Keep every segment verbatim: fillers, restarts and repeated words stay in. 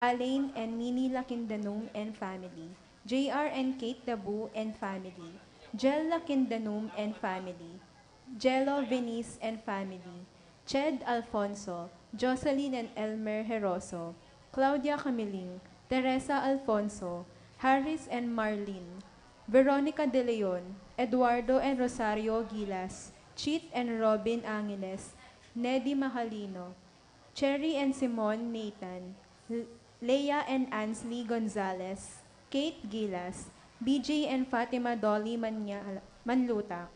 Alain and Nini Lakindanum and family, J R and Kate Dabu and family, Jel Lakindanum and family, Jello Venice and family, Ched Alfonso, Jocelyn and Elmer Heroso, Claudia Camiling, Teresa Alfonso, Harris and Marlene, Veronica De Leon, Eduardo and Rosario Gilas, Chit and Robin Angeles, Nedi Mahalino, Cherry and Simon Nathan, L-, Leah and Ansley Gonzalez, Kate Gilas, B J and Fatima Dolly Manya-, Manlutak,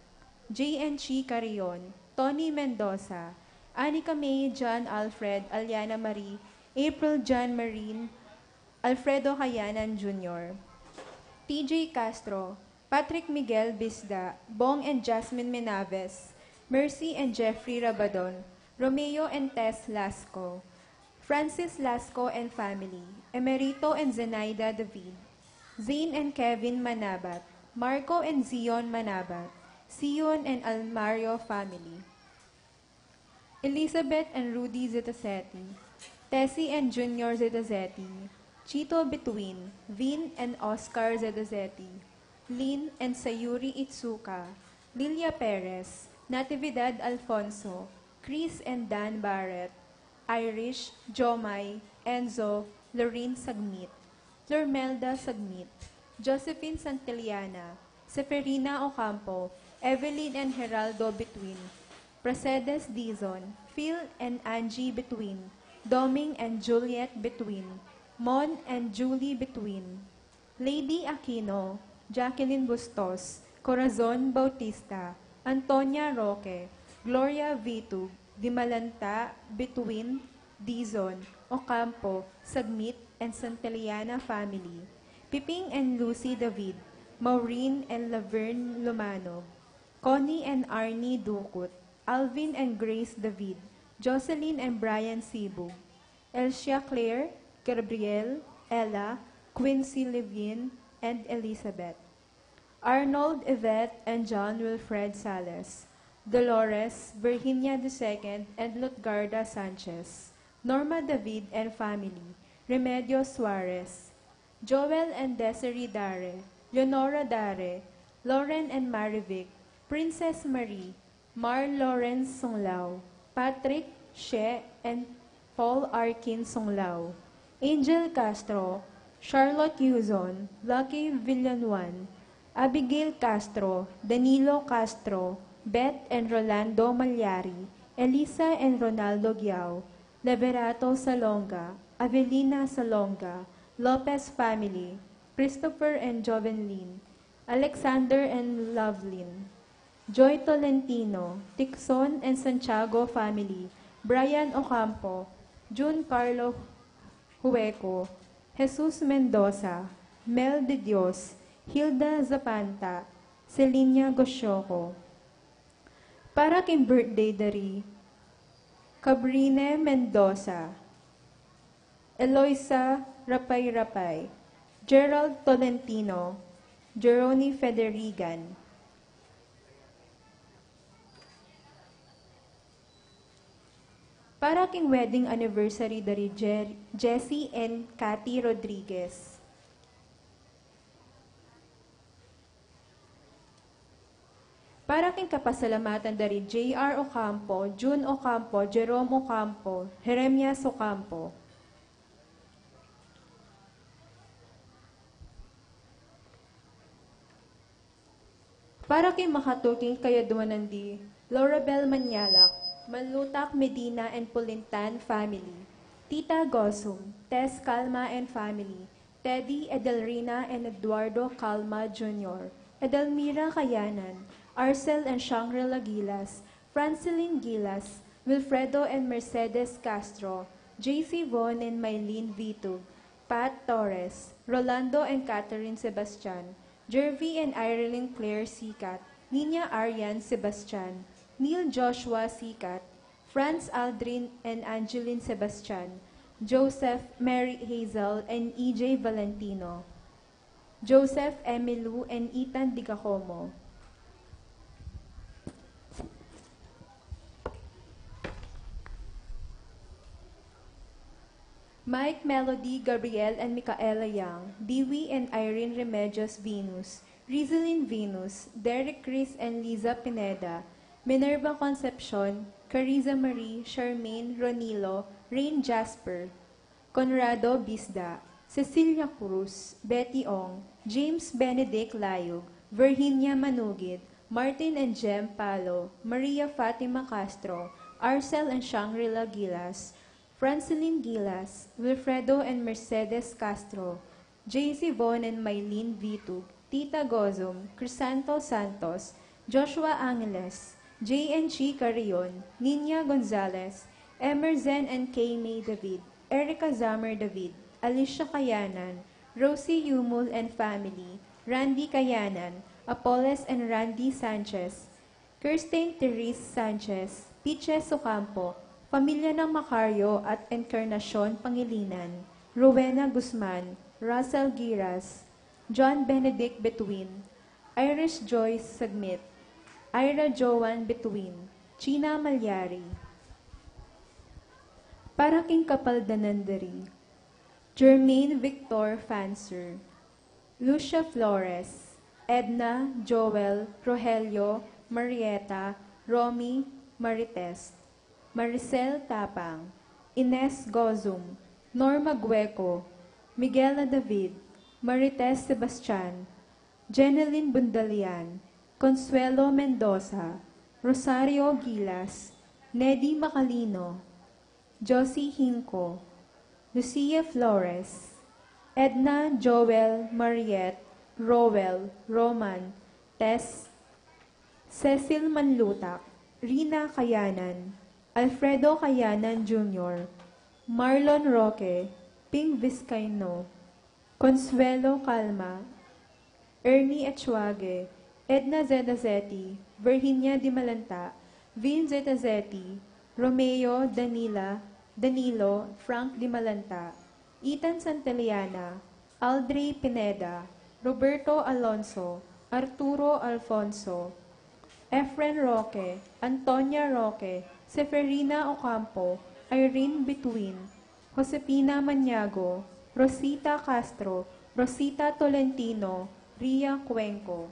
J and Chi Carrion, Tony Mendoza, Anika May, John Alfred, Aliana Marie, April John Marine, Alfredo Hayanan Junior, T J Castro, Patrick Miguel Bisda, Bong and Jasmine Menaves, Mercy and Jeffrey Rabadon, Romeo and Tess Lasco, Francis Lasco and family, Emerito and Zenaida David, Zane and Kevin Manabat, Marco and Zion Manabat, Sion and Almario family, Elizabeth and Rudy Zetazetti, Tessie and Junior Zetazetti, Chito Between, Vin and Oscar Zetazetti, Lynn and Sayuri Itsuka, Lilia Perez, Natividad Alfonso, Chris and Dan Barrett, Irish, Jomai, Enzo, Lorraine Sagmit, Lormelda Sagmit, Josephine Santillana, Seferina Ocampo, Evelyn and Geraldo Between, Pracedes Dizon, Phil and Angie Between, Doming and Juliet Between, Mon and Julie Between, Lady Aquino, Jacqueline Bustos, Corazon Bautista, Antonia Roque, Gloria Vitug, Dimalanta Between, Dizon, Ocampo, Sagmit and Santillana family, Piping and Lucy David, Maureen and Laverne Lumano, Connie and Arnie Ducut, Alvin and Grace David, Jocelyn and Brian Sibug, Elsia Claire, Gabriel, Ella, Quincy Levin, and Elizabeth, Arnold, Yvette, and John Wilfred Sales, Dolores, Virginia the second, and Lutgarda Sanchez, Norma David and family, Remedio Suarez, Joel and Desiree Dare, Leonora Dare, Lauren and Marivic, Princess Marie, Mar Lawrence Sunglao, Patrick, She, and Paul Arkin Sunglao, Angel Castro, Charlotte Yuzon, Lucky Villanuan, Abigail Castro, Danilo Castro, Beth and Rolando Malyari, Elisa and Ronaldo Giao, Leverato Salonga, Avelina Salonga, Lopez family, Christopher and Jovenlin, Alexander and Lovelyn, Joy Tolentino, Tixon and Santiago family, Brian Ocampo, Jun Carlo Hueco, Jesus Mendoza, Mel de Dios, Hilda Zapanta, Celinia Gosioco. Para king birthday da ri Cabrine Mendoza, Eloisa Rapay-Rapay, Gerald Tolentino, Jeroni Federigan. Para king wedding anniversary da ri Jer-, Jessie and Cathy Rodriguez. Para king kapasalamatan da ri J R Ocampo, Jun Ocampo, Jerome Ocampo, Jeremias Ocampo. Para king makatuking kayadwanan di Lorabel Manyalak, Manlutak Medina and Pulintan family, Tita Gosum, Tess Calma and family, Teddy, Edelrina, and Eduardo Calma Junior, Edelmira Kayanan, Arcel and Shangri-La Gilas, Franceline Gilas, Wilfredo and Mercedes Castro, J C Von and Mylene Vitug, Pat Torres, Rolando and Catherine Sebastian, Jervy and Irene Claire Sikat, Nina Arian Sebastian, Neil Joshua Sikat, Franz Aldrin and Angeline Sebastian, Joseph, Mary Hazel, and E J Valentino, Joseph, Emilu, and Ethan Digacomo. Mike, Melody, Gabriel, and Micaela Young, Dewey and Irene Remedios Venus, Rizalyn Venus, Derek, Chris, and Liza Pineda, Minerva Concepcion, Cariza Marie, Charmaine, Ronilo, Rain Jasper, Conrado Bisda, Cecilia Cruz, Betty Ong, James Benedict Layug, Virginia Manugid, Martin and Jem Palo, Maria Fatima Castro, Arcel and Shangri-La Gilas, Francelin Gilas, Wilfredo and Mercedes Castro, J C Von and Mylene Vitug, Tita Gozum, Crisanto Santos, Joshua Angeles, J N G Carrion, Nina Gonzalez, Emerzen and Kay May David, Erica Zammer David, Alicia Kayanan, Rosie Yumul and family, Randy Kayanan, Apoles and Randy Sanchez, Kirsten Therese Sanchez, Piches Ocampo, pamilya ng Macario at Encarnacion Pangilinan, Rowena Guzman, Russell Giras, John Benedict Between, Iris Joyce Sagmit, Ira Joan Between, China Malyari. Para king kapaldanan da ri Jermaine Victor Fancer, Lucia Flores, Edna, Joel, Rogelio, Marieta, Romy, Marites, Maricel Tapang, Ines Gozum, Norma Gueco, Miguela David, Marites Sebastian, Jeneline Bundalian, Consuelo Mendoza, Rosario Gilas, Nedy Macalino, Josie Hinco, Lucia Flores, Edna, Joel, Mariette, Roel, Roman, Tess, Cecil Manlutak, Rina Kayanan, Alfredo Kayanan Junior, Marlon Roque, Ping Vizcaino, Consuelo Calma, Ernie Echuague, Edna Zeta Zeti, Virginia Dimalanta, Vin Zeta Zeti, Romeo, Danila, Danilo, Frank Dimalanta, Ethan Santeliana, Aldrey Pineda, Roberto Alonso, Arturo Alfonso, Efren Roque, Antonia Roque, Seferina Ocampo, Irene Between, Josefina Maniago, Rosita Castro, Rosita Tolentino, Ria Cuenco.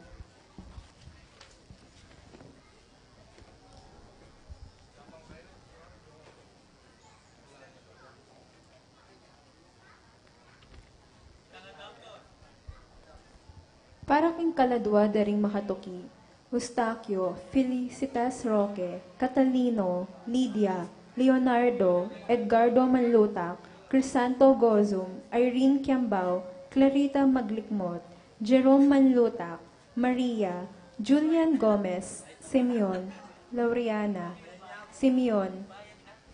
Para king kaladua da ring makatuki, Eustaquio, Felicitas Roque, Catalino, Lydia, Leonardo, Edgardo Manlutak, Crisanto Gozum, Irene Kiambao, Clarita Maglikmot, Jerome Manlutak, Maria, Julian Gomez, Simeon, Laureana, Simeon,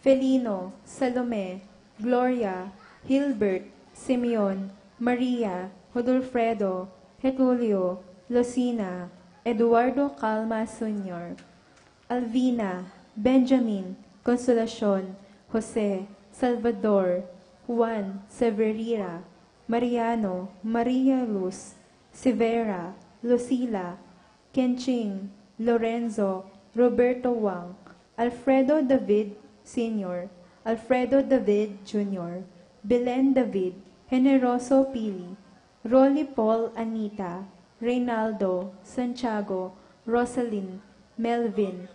Felino, Salome, Gloria, Hilbert, Simeon, Maria, Godolfredo, Getulio, Lucina, Eduardo Calma Senior, Alvina, Benjamin, Consolacion, Jose, Salvador, Juan, Severina, Mariano, Maria Luz, Severa, Lucila, Kenching, Lorenzo, Roberto Wang, Alfredo David Senior, Alfredo David Junior, Belen David, Generoso Pili, Rolly Paul Anita, Reynaldo, Santiago, Rosalyn, Melvin,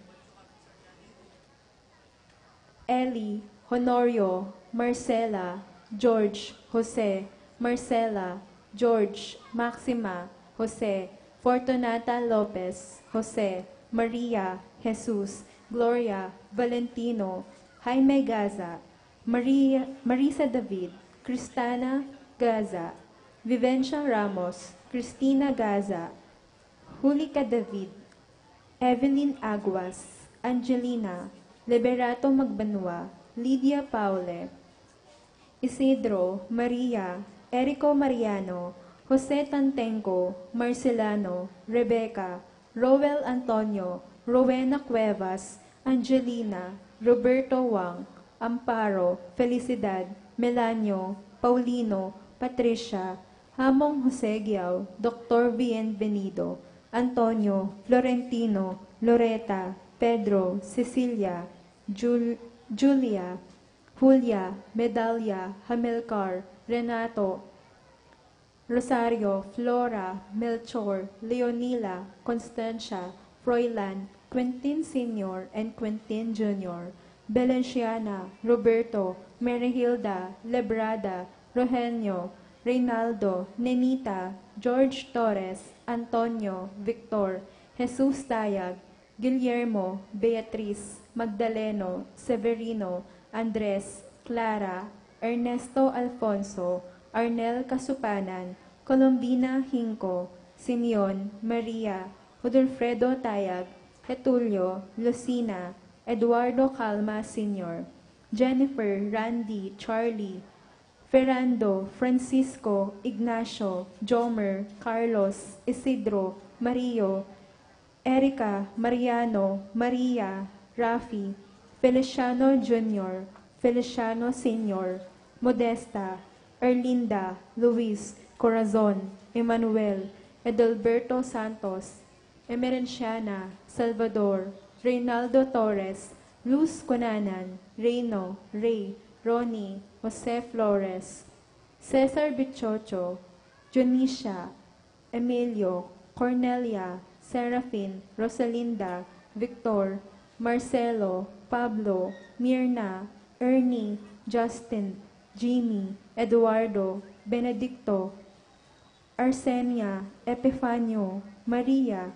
Ellie, Honorio, Marcela, George, Jose, Marcela, George, Maxima, Jose, Fortunata Lopez, Jose, Maria, Jesus, Gloria, Valentino, Jaime Gaza, Maria, Marisa David, Cristana Gaza, Vivencia Ramos, Cristina Gaza, Julica David, Evelyn Aguas, Angelina, Liberato Magbanua, Lydia Paule, Isidro, Maria, Erico Mariano, Jose Tantenco, Marcelano, Rebecca, Roel Antonio, Rowena Cuevas, Angelina, Roberto Wang, Amparo, Felicidad, Melanio, Paulino, Patricia, Hamong Jose Giao, Doktor Bienvenido, Antonio, Florentino, Loreta, Pedro, Cecilia, Jul-, Julia, Julia, Medalia, Hamilcar, Renato, Rosario, Flora, Melchor, Leonila, Constancia, Froilan, Quintin Senior and Quintin Junior, Belenciana, Roberto, Merihilda, Lebrada, Rogelio, Reynaldo, Nenita, George Torres, Antonio, Victor, Jesus Tayag, Guillermo, Beatriz, Magdaleno, Severino, Andres, Clara, Ernesto Alfonso, Arnel Casupanan, Colombina Hinco, Simeon, Maria, Godofredo Tayag, Getulio, Lucina, Eduardo Calma Senior, Jennifer, Randy, Charlie, Fernando, Francisco, Ignacio, Jomer, Carlos, Isidro, Mario, Erica, Mariano, Maria, Rafi, Feliciano Junior, Feliciano Senior, Modesta, Erlinda, Luis, Corazon, Emmanuel, Edalberto Santos, Emerenciana, Salvador, Reynaldo Torres, Luz Cunanan, Reyno, Rey, Ronnie, Jose Flores, Cesar Bichocho, Dionisia, Emilio, Cornelia, Serafin, Rosalinda, Victor, Marcelo, Pablo, Mirna, Ernie, Justin, Jimmy, Eduardo, Benedicto, Arsenia, Epifanio, Maria,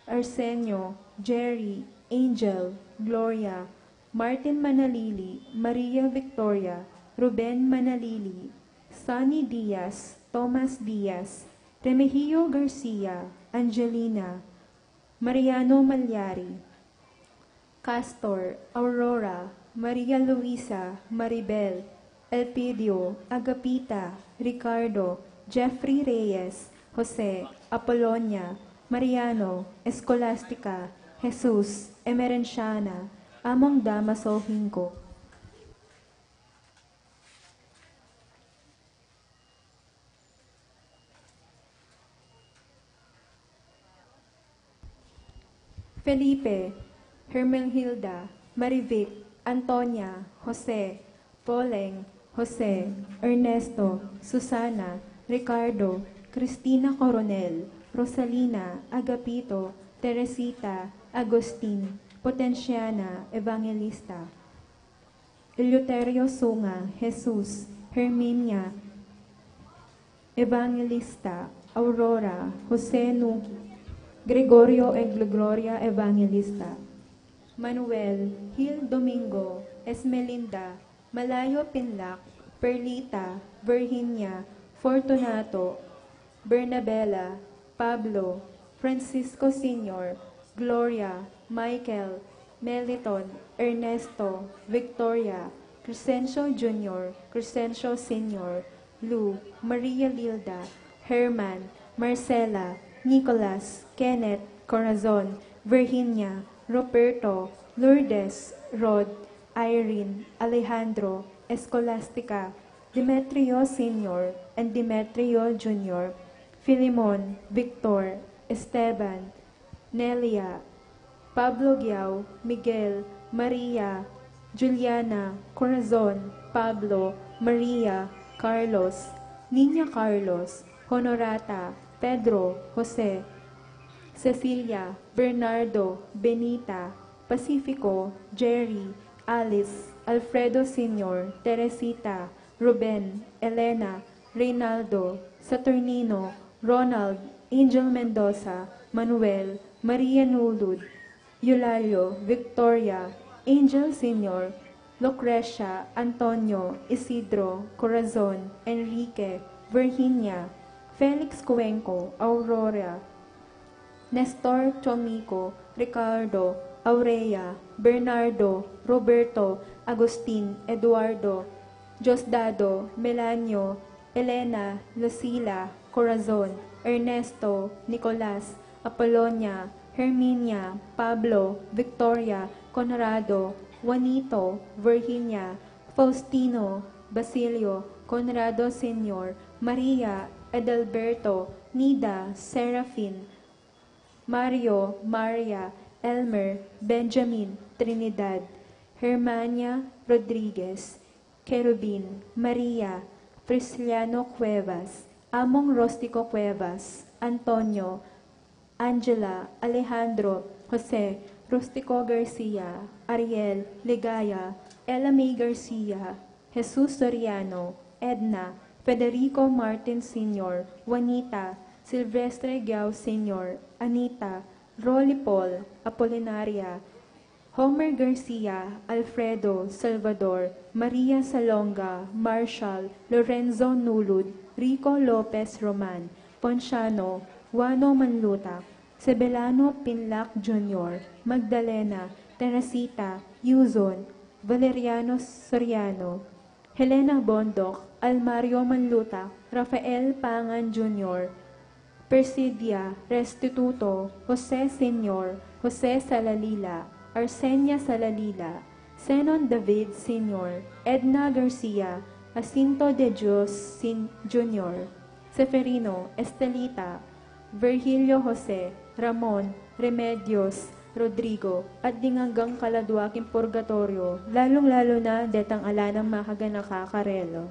Arsenio, Jerry, Angel, Gloria, Martin Manalili, Maria Victoria, Ruben Manalili, Sonny Diaz, Thomas Diaz, Remigio Garcia, Angelina, Mariano Malyari, Castor, Aurora, Maria Luisa, Maribel, Elpidio, Agapita, Ricardo, Jeffrey Reyes, Jose, Apolonia, Mariano, Escolastica, Jesus, Emerenciana, Among Damaso Hinco. Felipe, Hermenhilda, Marivic, Antonia, Jose, Poleng, Jose, Ernesto, Susana, Ricardo, Cristina Coronel, Rosalina, Agapito, Teresita, Agustin, Potenciana, Evangelista. Eleuterio Sunga, Jesus, Herminia, Evangelista, Aurora, Jose Nuki, Gregorio and Gloria Evangelista, Manuel, Gil Domingo, Esmelinda, Malayo Pinlac, Perlita, Virginia, Fortunato, Bernabela, Pablo, Francisco Senior, Gloria, Michael, Meliton, Ernesto, Victoria, Crescencio Junior, Crescencio Senior, Lu, Maria Lilda, Herman, Marcela, Nicolas, Kenneth, Corazon, Virginia, Roberto, Lourdes, Rod, Irene, Alejandro, Escolastica, Demetrio Senior and Demetrio Junior, Filemon, Victor, Esteban, Nelia, Pablo Giao, Miguel, Maria, Juliana, Corazon, Pablo, Maria, Carlos, Niña Carlos, Honorata, Pedro, Jose, Cecilia, Bernardo, Benita, Pacifico, Jerry, Alice, Alfredo Senior, Teresita, Ruben, Elena, Reynaldo, Saturnino, Ronald, Angel Mendoza, Manuel, Maria Nulud, Eulalia, Victoria, Angel Senior, Lucrecia, Antonio, Isidro, Corazon, Enrique, Virginia, Felix Cuenco, Aurora, Nestor, Tomiko, Ricardo, Aurea, Bernardo, Roberto, Agustin, Eduardo, Diosdado, Melanio, Elena, Lucila, Corazon, Ernesto, Nicolas, Apolonia, Herminia, Pablo, Victoria, Conrado, Juanito, Virginia, Faustino, Basilio, Conrado Senior, Maria, Adalberto, Nida, Serafin, Mario, Maria, Elmer, Benjamin, Trinidad, Hermania Rodriguez, Kerubin, Maria, Prisciliano Cuevas, Among Rostico Cuevas, Antonio, Angela, Alejandro, Jose, Rustico Garcia, Ariel, Ligaya, Ella May Garcia, Jesus Soriano, Edna, Federico Martin Senior, Juanita, Silvestre Giao Senior, Anita, Rolly Paul, Apolinaria, Homer Garcia, Alfredo, Salvador, Maria Salonga, Marshall, Lorenzo Nulud, Rico Lopez Roman, Ponciano, Juano Manluta, Sebelano Pinlac Junior, Magdalena, Teresita, Yuzon, Valeriano Soriano, Helena Bondoc, Almario Manluta, Rafael Pangan Junior, Persidia Restituto, Jose Senior, Jose Salalila, Arsenia Salalila, Zenon David Senior, Edna Garcia, Jacinto de Dios Sen-, Junior, Seferino, Estelita, Virgilio Jose, Ramon, Remedios, Rodrigo, at ding anggang kaladua king purgatoryo, lalung-lalu na detang ala nang makaganaka karela.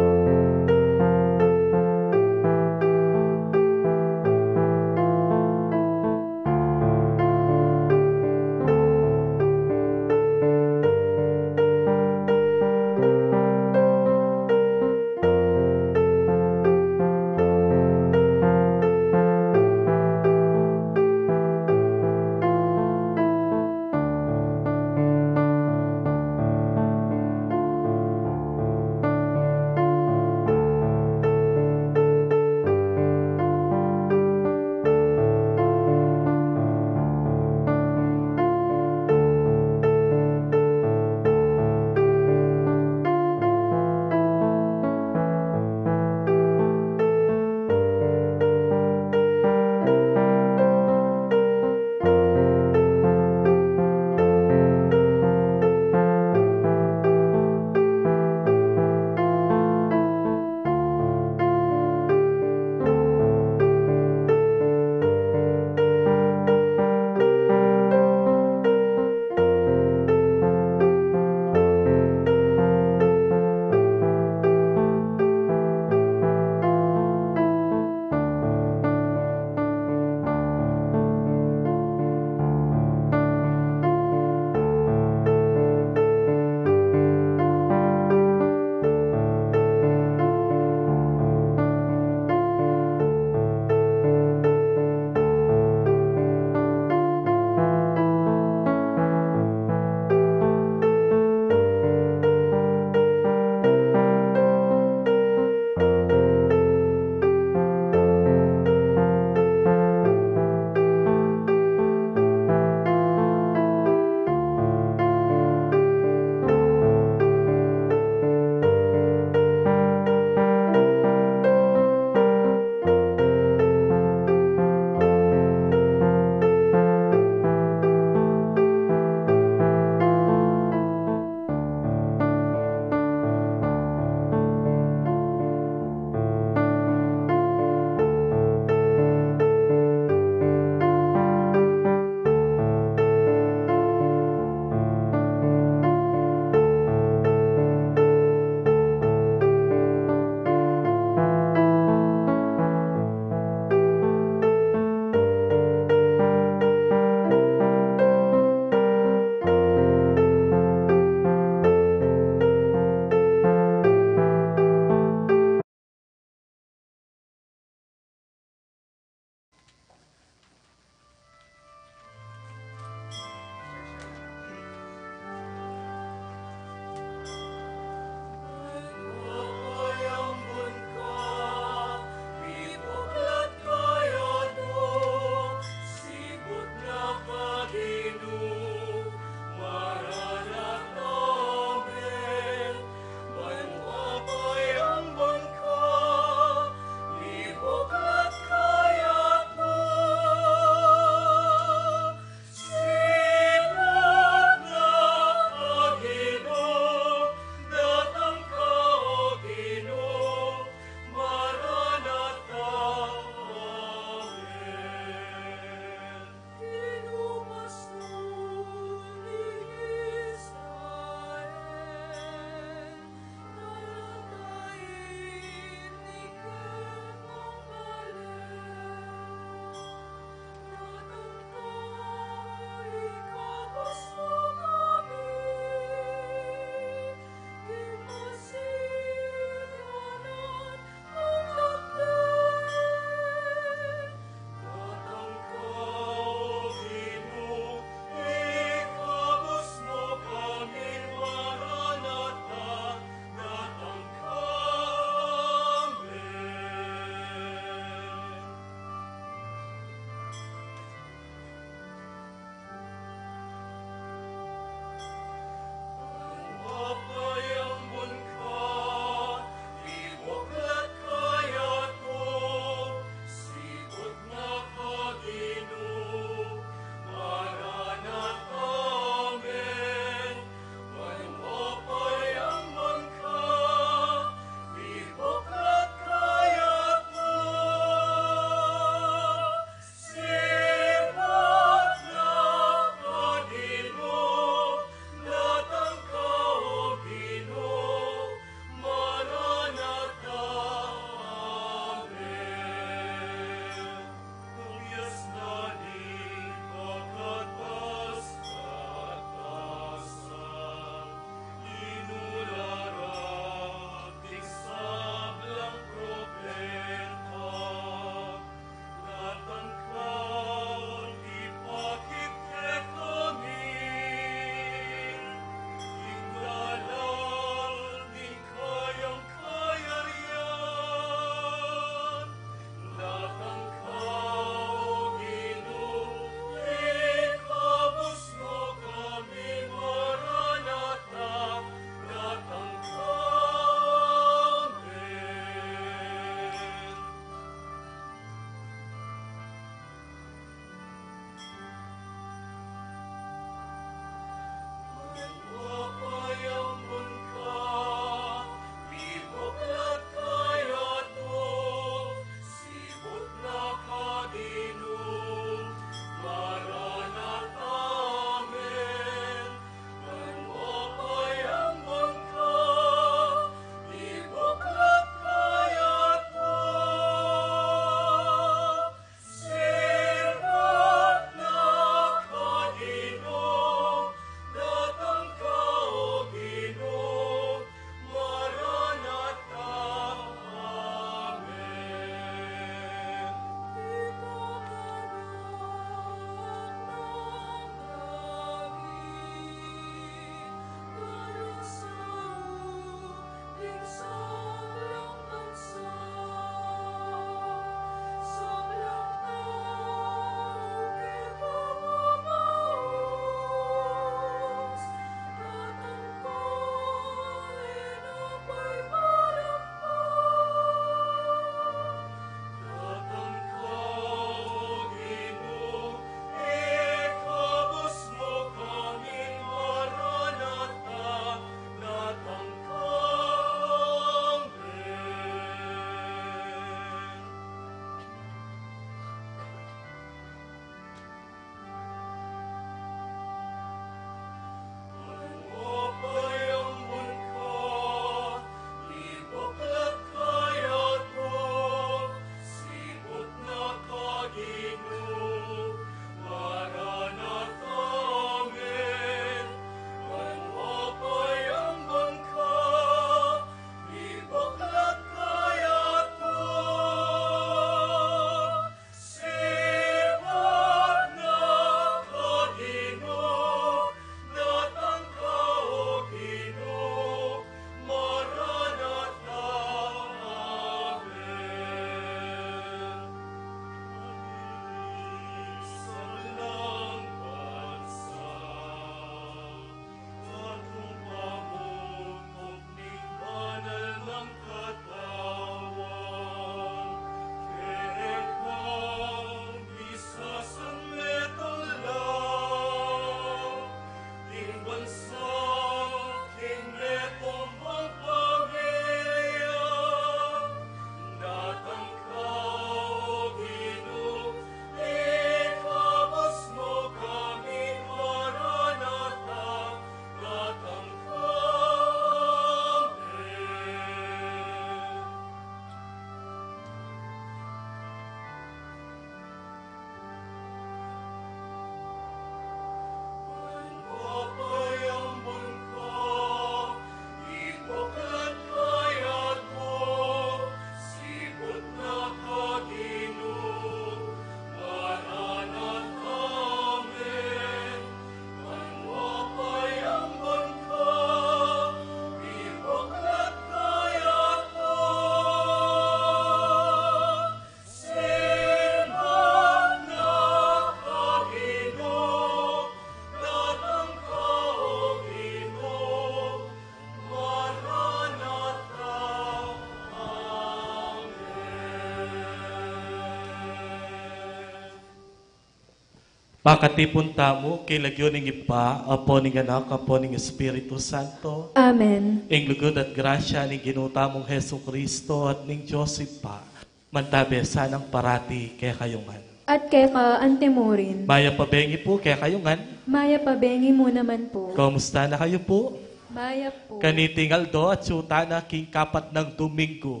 Pakatipun tamu king lagyu ning Ibpa, Apo, ning Anak, Apo, ning Espiritu Santo. Amen. Ing lugud at grasya ning Ginu tamung Jesucristo at ning Dios Ibpa, mantabe sanang parati kekayu ngan. At keka antimurin. Mayap a bengi pu kekayu ngan. Mayap a bengi mu naman pu. Kumusta na kayu pu? Mayap pu. Kaniting aldo atsu tana king kapat nang Domingo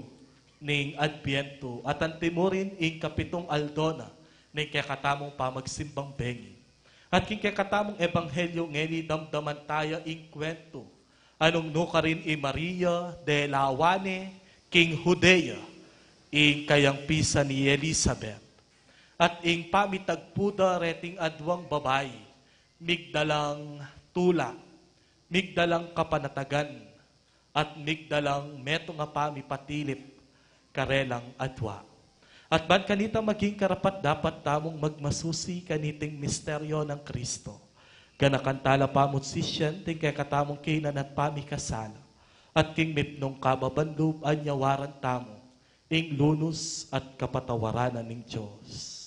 ning Adbientu, at antimurin ing kapitung aldo na ning kekatamung pamagsimbang bengi. At king kekatamung ebanghelyu ngeni, damdaman taya ing kwentu a nung nukarin i Maria de la Wane king Judea ing kayang pisan i Elizabeth. At ing pamitagpu da reting aduang babai, migdalang tula, migdalang kapanatagan, at migdalang metung a pamipatilip karelang adua. At ban kanita maging karapat-dapat tamung magmasusi kaniting misteryo nang Kristo, ganakan tala pamu't sisian ding kekatamung kaynan at pamikasala, at king mipnung kababan lub anyawaran tamu ing lunus at kapatawaran na ning Dios.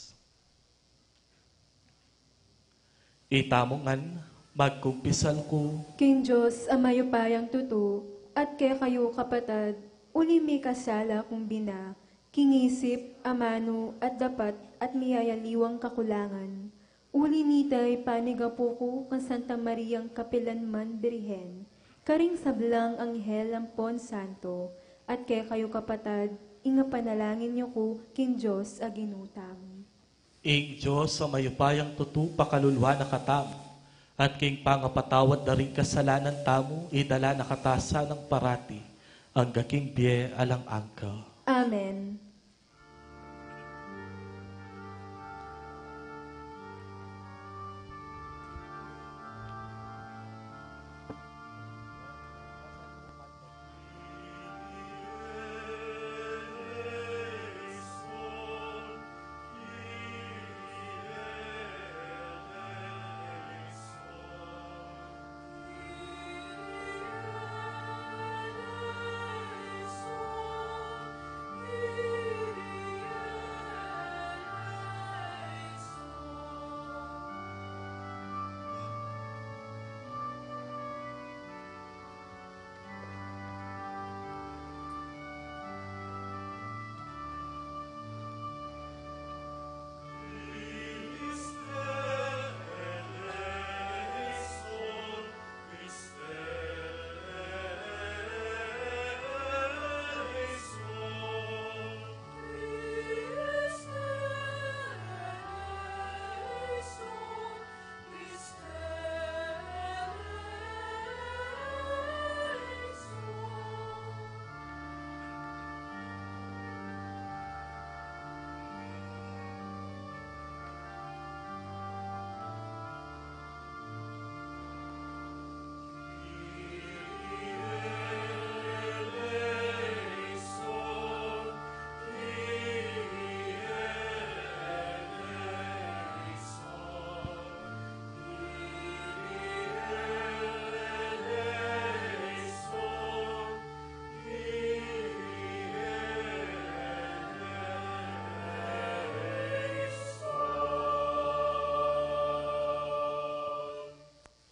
Itamu ngan, magkumpisal ku king Dios a mayupayang tutu, at kekayu kapatad, uli mikasala kung bina, king isip, amanu, at dapat, at miyayaliwang kakulangan. Uli nita ipanigapu ku kang Santa Mariang kapilanman Birhen, karing sablang anghel ampon santo, at kekayu kapatad, ing apanalangin yu ku king Dios a Ginu tamu. Ing Dios a mayupayang tutu pakaluluan na katamu, at king pangapatawad da ring kasalanan tamu, idala na kata sanang parati angga king bie alang angga. Amen.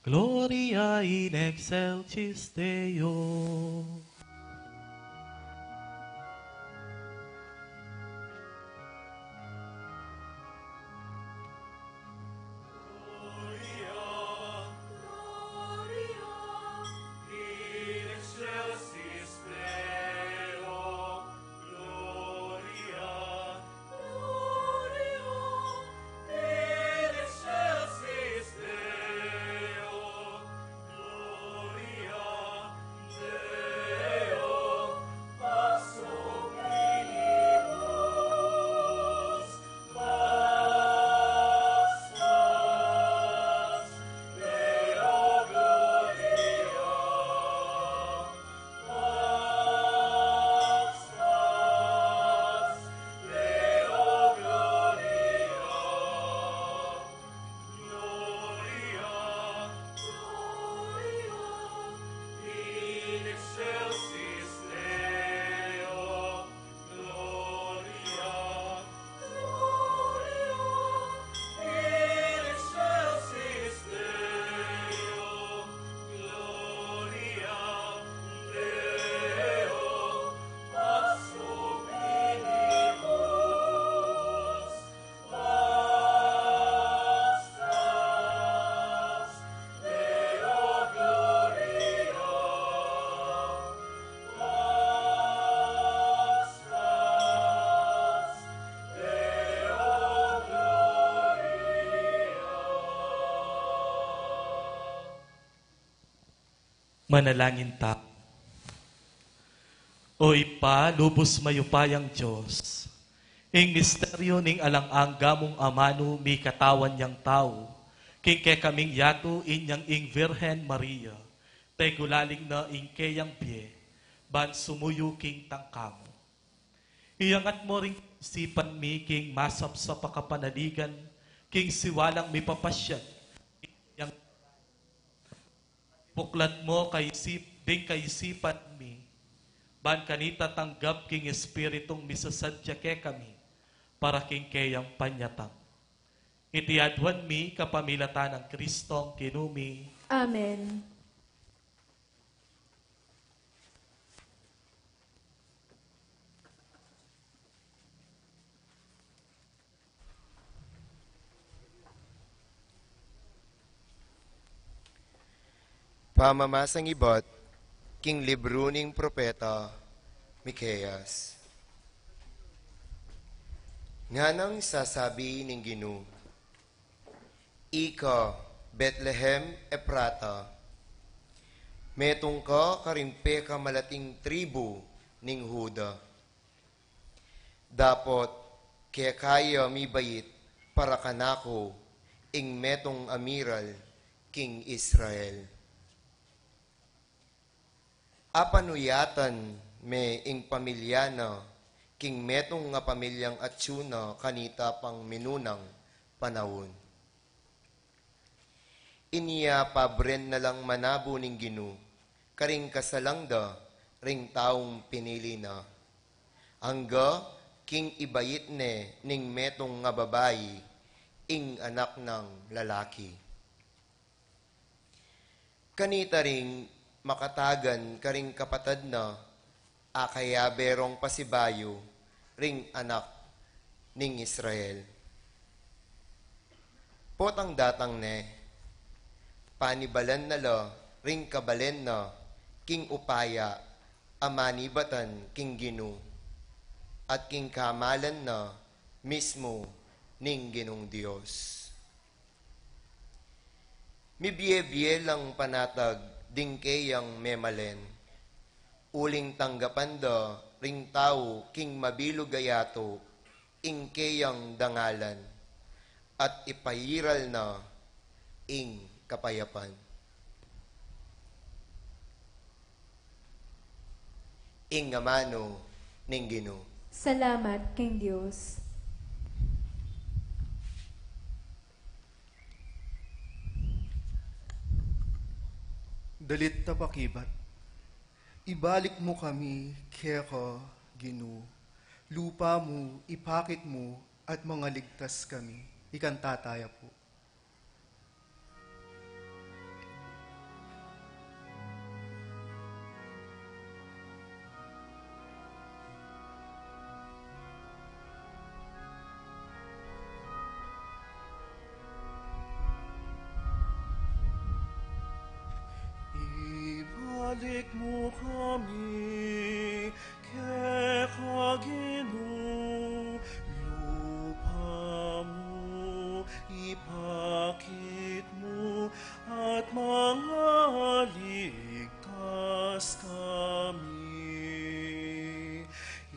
Gloria in excelsis Deo. Manalangin ta. O Ibpa, lubus mayupayang Dios, ing misteryu ning alang angga mung amanu mikatawan yang tau, king kekaming yatu inyang ing Virgen Maria, tegulaling na ing keyang bie, ban sumuyu king tangka mu. Iyangat mu ring isipan mi king masapsap a kapanaligan, king siwalang mipapasyag, yang puklat mu kaisip-, ding kaisipan mi, ban kanita tanggap king Espiritung misasadya kekami, para king keyang panyatang. Iti aduan mi kapamilatan nang Kristong Ginu mi. Amen. Pamamasang ibat king libru ning propeta Miqueas. Nganang sasabi ning Ginu, "Ika, Betlehem Efrata, metung ka karing pekamalating tribu ning Juda. Dapot keka ya mibait para kanaku ing metung a miral king Israel. Apanuyatan me ing pamilya na king metung a pamilyang atsu na kanita pang minunang panaun." Inya pabren na lang manabu ning Ginu karing kasalang da ring taung pinili na, angga king ibait ne ning metung a babai ing anak nang lalaki. Kanita ring makatagan karing kapatad na a kayabe rong pasibayu ring anak ning Israel. Potang datang ne, panibalan na la ring kabalen na king upaya a manibatan king Ginu, at king kamalan na mismu ning Ginung Dios. Mibie-bie lang panatag ding keyang memalen, uling tanggapan da ring tau king mabilug a yatu ing keyang dangalan, at ipairal na ing kapayapan. Ing amanu ning Ginu. Salamat king Dios. Dalit a pakibat. Ibalik mu kami keka, Ginu. Lupa mu, ipakit mu, at mangaligtas kami. Ikanta taya pu. Ibalik mu kami keka, Ginu, lupa mu ipakit mu at mangaligtas kami.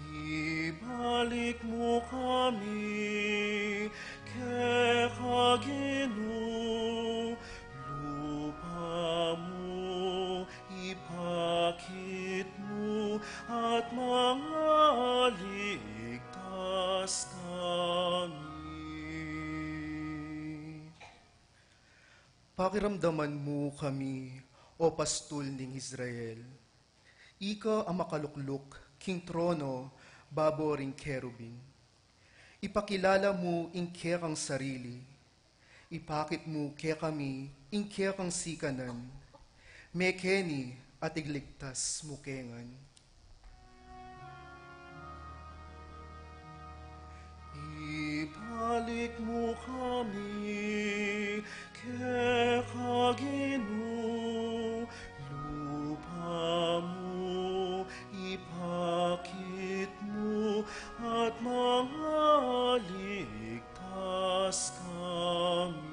Ibalik mu kami keka, Ginu, lupa mu ipakit mu at mangaligtas kami. Pakiramdaman mu kami, O Pastul ning Israel. Ika a makalukluk king trono babo ring kerubin. Ipakilala mu ing kekang sarili. Ipakit mu kekami ing kekang sikanan. Mekeni at igligtas mu ke ngan. Ibalik mu kami keka, Ginu, lupa mu ipakit mu at mangaligtas kami.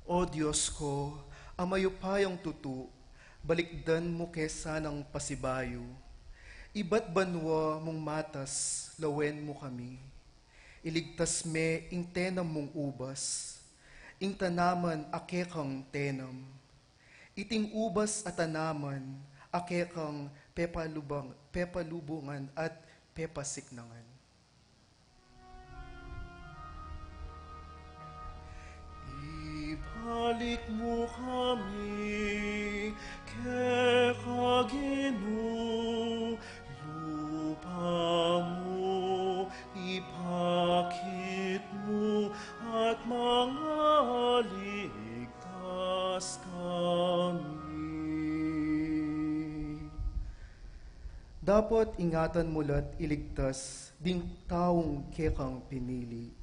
O Dios ku, a mayupayang tutu, balikdan mu ke sanang pasibayu. Ibat banua mung matas, lawen mu kami. Iligtas me ing tenam mung ubas, ing tanaman a kekang tenam. Iting ubas a tanaman a kekang pepalubang-, pepalubungan at pepasiknangan. Ibalik mu kami keka Ginu, lupa mu ipakit mu at mangaligtas kami. Dapot ingatan mu la't iligtas ding taung kekang pinili.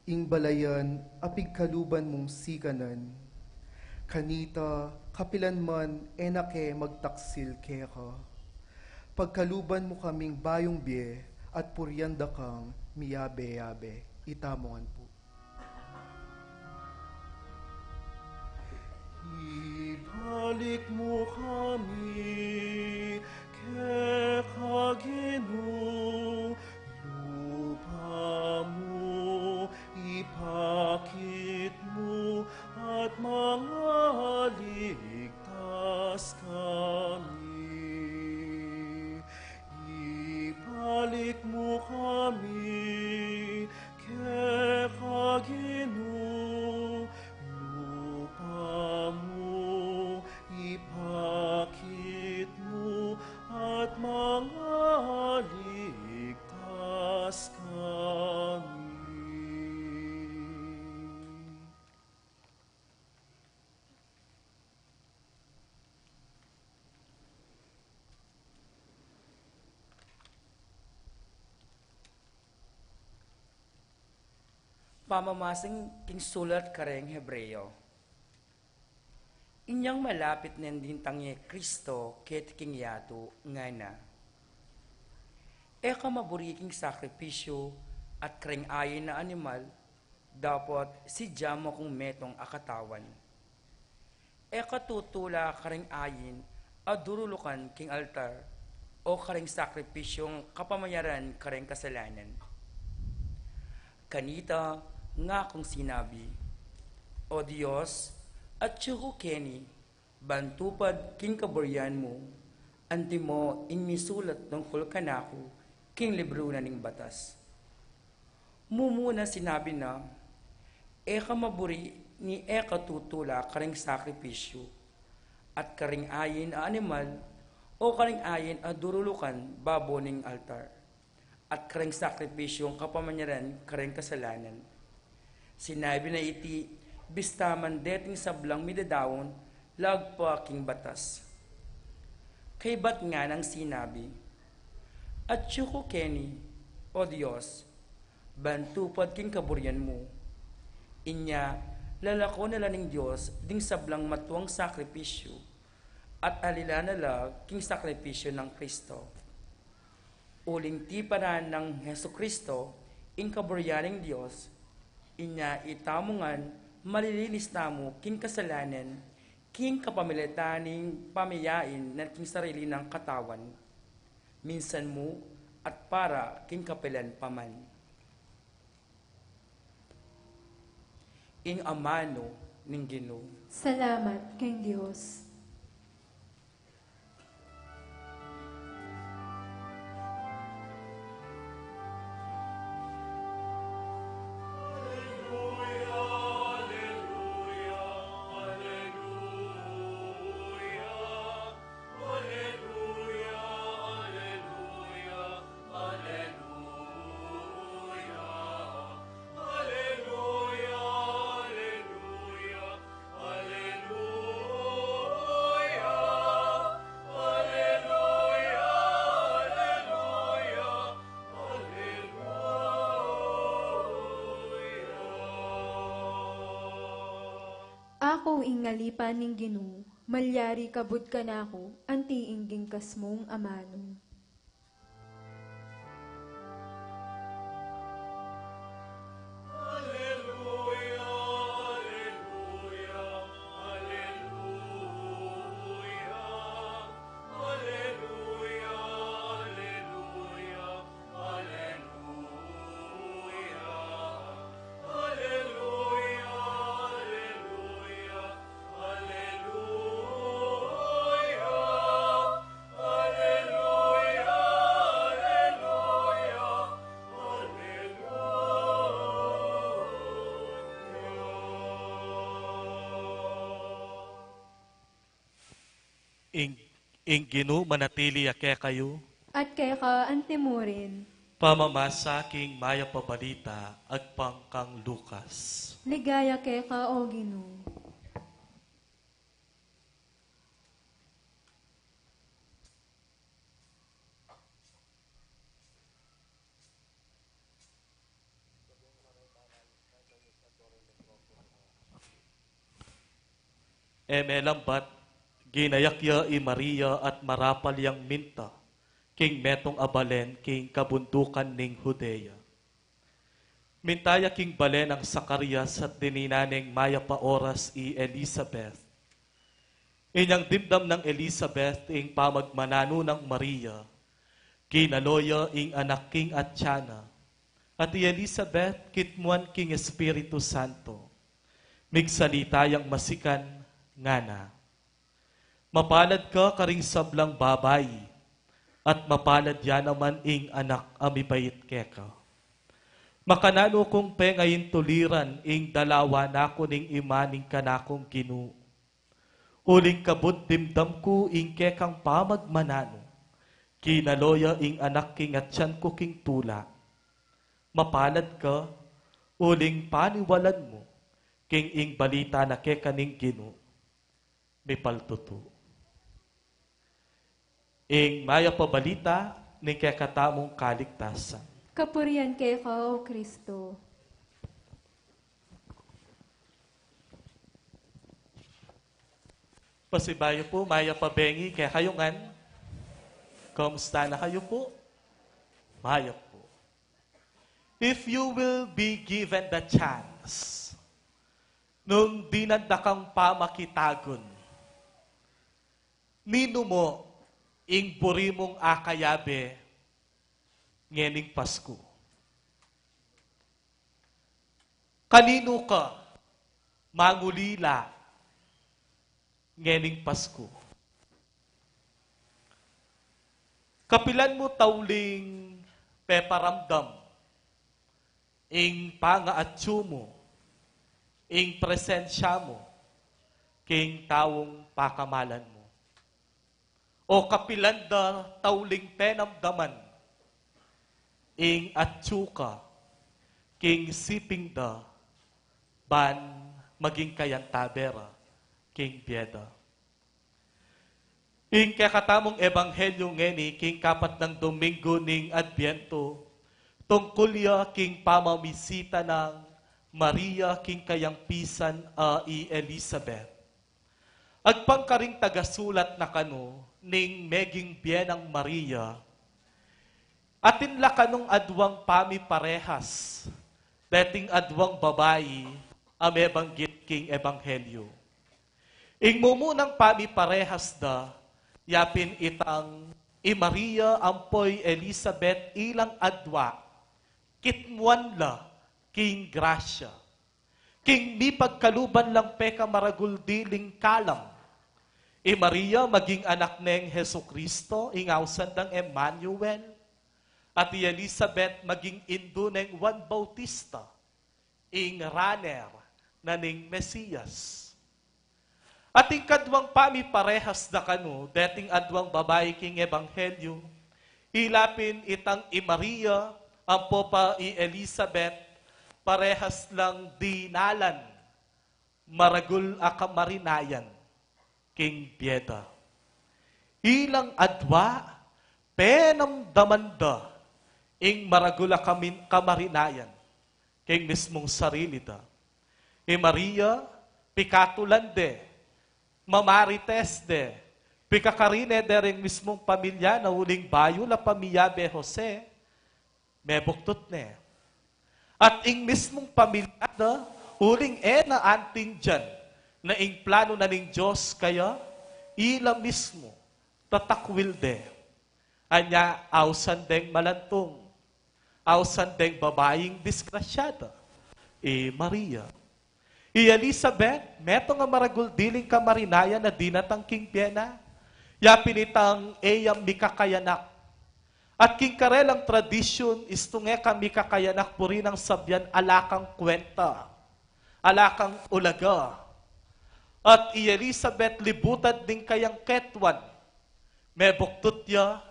Ing balayan a pigkaluban mung sikanan, kanita kapilan man e na ke magtaksil keka. Pagkaluban mu kaming bayung bie at purian da kang miyabe-yabe. Itamu ngan pu. Ibalik mu kami keka Ginu, lupa mu ipakit mu at mangaligtas kami. Ibalik mu kami keka Ginu, lupa mu ipakit mu at mangaligtas kami. Pamamasing king sulat kareng Hebreo. Inyang malapit neng dintang i Kristo keti king yatu, ngana: E ka maburi king sakripisyu at kareng ayin a animal, dapot sidya mu kung metung a katawan. E ka tutula kareng ayin a durulukan king altar, o kareng sakripisyung kapamayaran kareng kasalanan. Kanita ngakung sinabi: O Dios, atyu ku keni, ban tupad king kaburian mu, antimo ing misulat tungkul kanaku king libru na ning batas. Mumuna sinabi na, e ka maburi ni e ka tutula kareng sakripisyu, at kareng ayin a animal, o kareng ayin a durulukan babo ning altar, at kareng sakripisyung kapamayaran kareng kasalanan. Sinabi na iti bista man deting sablang midadaun lagpa king batas. Kaybat nganang sinabi: Atyu ku keni, O Dios, ban tupad king kaburian mu. Inya lalako na la ning Dios ding sablang matuang sakripisyu, at alila na la king sakripisyu nang Kristo. Uling tipanan nang Jesucristo ing kaburian ning Dios, inya itamu ngan malilinis tamu king kasalanan, king kapamilatan ning pamiyain na king sarili nang katawan, minsan mu at para king kapilan pa man. Ing amanu ning Ginu. Salamat king Dios. Aku ing alipan ning Ginu, malyari kabud kanaku anti ing gingkas mung amanu. Ing, ing Ginu manatili ya kekayu. At keka antimurin. Pamamasa king mayap a balita agpang kang Lucas. Ligaya keka, O Ginu. E melambat, ginayak ya i Maria at marapal yang minta king metung a balen king kabundukan ning Judea. Minta ya king bale nang Zacarias at dinina neng mayap a oras i Elizabeth. Inyang dimdam nang Elizabeth ing pamagmananu nang Maria, kinalo ya ing anak king atian na, at i Elizabeth kitmuan king Espiritu Santo. Migsalita yang masikan, ngana, "Mapalad ka karing sablang babai, at mapalad ya naman ing anak a mibait keka. Makananu kung pengaintuliran ing dalawa na ku ning ima ning kanakung Ginu? Uling kabud dimdam ku ing kekang pamagmananu, kinalo ya ing anak king atian ku king tula. Mapalad ka, uling paniwalan mu king ing balita na keka ning Ginu mipaltutu." Ing mayap a balita ning kekatamung kaligtasan. Kapurian keka, O Kristo. Pasibayu pu, mayap a bengi kekayu ngan. Kumusta na kayu pu? Mayap pu. If you will be given the chance, nung dinan da kang pamakitagun, ninu mu ing buri mung akayabe ngening Pasku? Kaninu ka mangulila ngening Pasku? Kapilan mu tauling peparamdam ing pangaatsu mu, ing presensya mu king taung pakamalan mu? O kapilan da tauling penamdaman ing atsu ka king siping da ban maging kayantabe ra king bie da? Ing kekatamung ebanghelyu ngeni king kapat nang Domingo ning Adbientu, tungkul ya king pamamisita nang Maria king kayang pisan a i Elizabeth. Agpang karing tagasulat na kanu ning meging bie nang Maria, atin la kanung aduang pamiparehas deting aduang babai a mebanggit king ebanghelyu. Ing mumunang pamiparehas da, yapin itang i Maria ampo i Elizabeth ilang adua, kitmuan la king grasya. King mipagkaluban lang pekamaragul diling kalam, i Maria maging anak neng Jesucristo, ing ausan dang Emmanuel, at i Elizabeth maging indu neng Juan Bautista, ing raner na ning Mesias. At ing kaduang pamiparehas da kanu deting aduang babai king ebanghelyu, ila pin itang i Maria ampo pa i Elizabeth, parehas lang dinalan maragul a kamarinayan king bie da. Ilang adua, penamdaman da ing maragul a kamin-, kamarinayan king mismung sarili da. I Maria, pikatulan de, mamarites de, pikakarine de ring mismung pamilya na, uling bayu la pa miyabe Jose, mebuktut ne. At ing mismung pamilya da, uling e na anting dian na ing planu na ning Dios kaya, ila mismu tatakwil de. Anya, ausan deng malantung, ausan deng babaing disgrasyada, i Maria. I Elizabeth, metung a maragul diling kamarinayan a dinatang king bie na, yapin itang e ya mikakayanak. At king karelang tradisyun, istung e ka mikakayanak, buri nang sabian ala kang kwenta, ala kang ulaga. At i Elizabeth libutad ning kayang ketuan, mebuktut ya,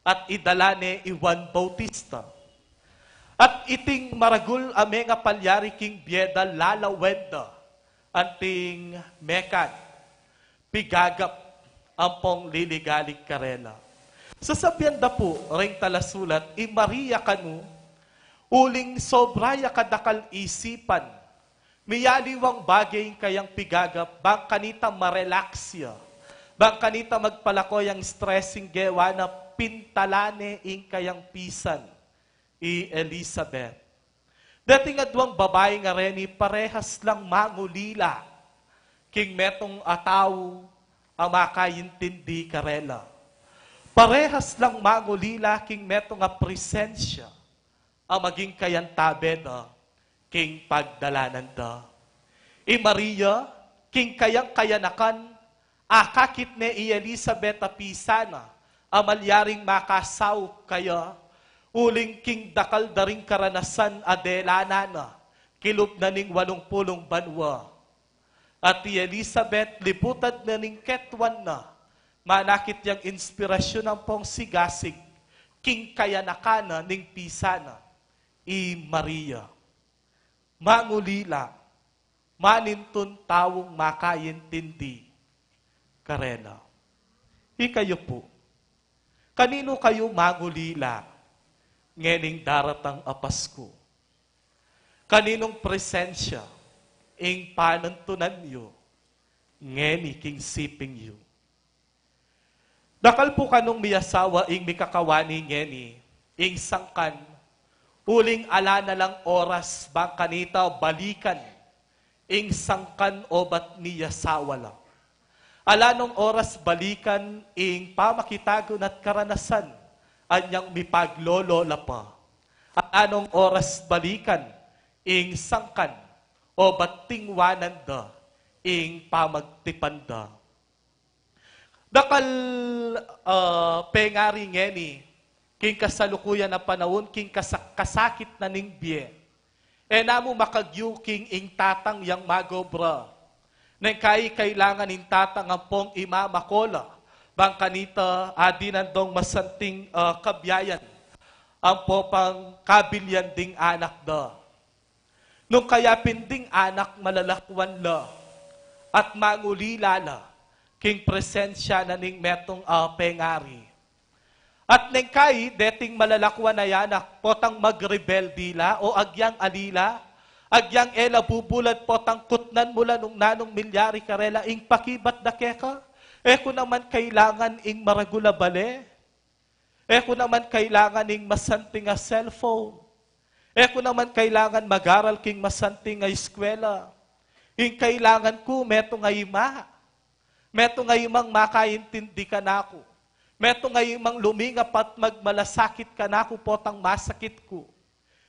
at idala ne i Juan Bautista. At iting maragul a mengapalyari king bie da lalawen da, anting mekan, pigagap ampong liligalig karela. Sasabian da pu ring talasulat, i Maria kanu, uling sobra ya kadakal isipan, miyaliwang bage ing kayang pigagap, bang kanita marelax ya, bang kanita magpalako yang stress ing gewa na, pintala ne ing kayang pisan, i Elizabeth. Deting aduang babai ngareni, parehas lang mangulila king metung a tau a makaintindi karela. Parehas lang mangulila king metung a presensya a maging kayantabe da king pagdalanan da. I Maria, king kayang kayanakan, akakit ne i Elizabeth a pisan na a malyaring makasaup kaya, uling king dakal da ring karanasan a delanan na, kilub na ning walung pulung banua. At i Elizabeth, libutad na ning ketuan na, manakit yang inspirasyun ampong sigasig king kayanakan na ning pisan na, i Maria. Mangulila, manintun taung makaintindi karela. Ikayu pu, kaninu kayu mangulila ngening daratang a Pasku? Kaninung presensya ing panuntunan yu ngeni king siping yu? Dakal pu kanung miyasawa ing mikakawani ngeni ing sangkan, uling ala na lang oras bang kanita balikan ing sangkan obat miyasawa la. Ala nung oras balikan ing pamakitagun at karanasan anyang mipaglolola pa. Ala nung oras balikan ing sangkan obat tingwanan da ing pamagtipan da. Dakal, ah, pengari ngeni king kasalukuyan a panaun, king kasak-, kasakit na ning bie. E na mu makagyu king ing tatang yang magobra. Neng kai kailangan ing tatang ampong imamako la bang kanita adinan dong masanting, ah, kabiayan ampo pang kabilian ding anak da. Nung kaya pin ding anak malalakuan la at mangulila la king presensya na ning metung a pengari. At neng kai deting malalakuan a anak potang magrebelde la o agyang ali la, agyang e la bubulad, potang kutnan mu la nung nanung milyari karela ing pakibat da keka. E ku naman kailangan ing maragul a bale. E ku naman kailangan ing masanting a cellphone. E ku naman kailangan mag-aral king masanting a eskwela. Ing kailangan ku, metung a ima. Metung a imang makaintindi kanaku. Metung a imang lumingap at magmalasakit kanaku potang masakit ku.